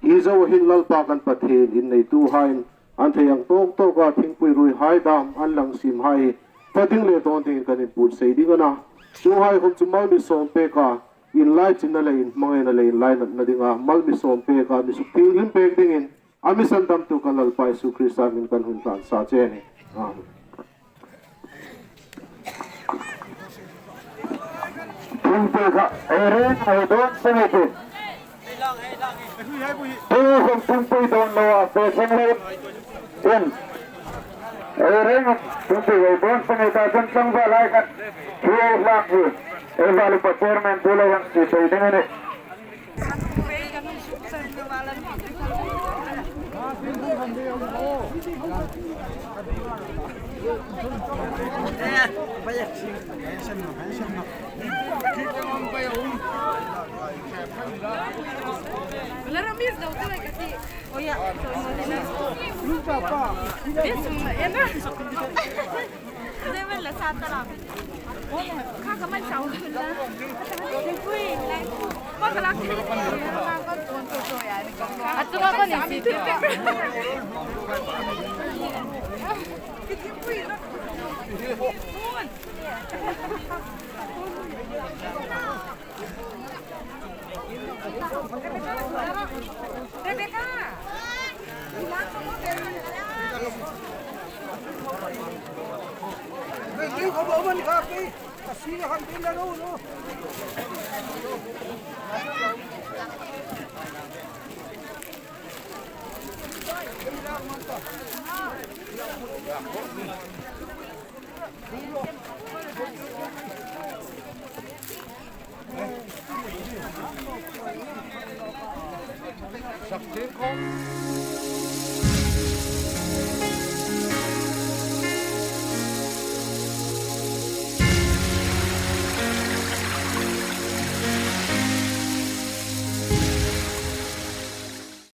Hi zo hin Lalpa kan Pathien, in neituhaiin an thei ang tawk tawka thingpui ruihai dam an lang siemhai hi ta ding le dawn dingin kan input sei ding a na. Chuhai khawm chu mal mi sawm pek a, in laichinna le in hmangaina le in lainatna dinga mal mi sawm pek a, mi sukthienghlim pek dingin a mi sandamtu kan Lalpa Isu Krista hmingin kan hun hlan sa che a nih. Amen. Thingpui kha ei reng ei dawn pek ei tih. Tu khawm thingpui dawn lo a, pe thleng lo in. Ei reng thingpui ei dawn pek ei ta, chun tlangval hai khan thu ei hlan hi ei Valupa chairman pu lo hang ti pei ding a nih.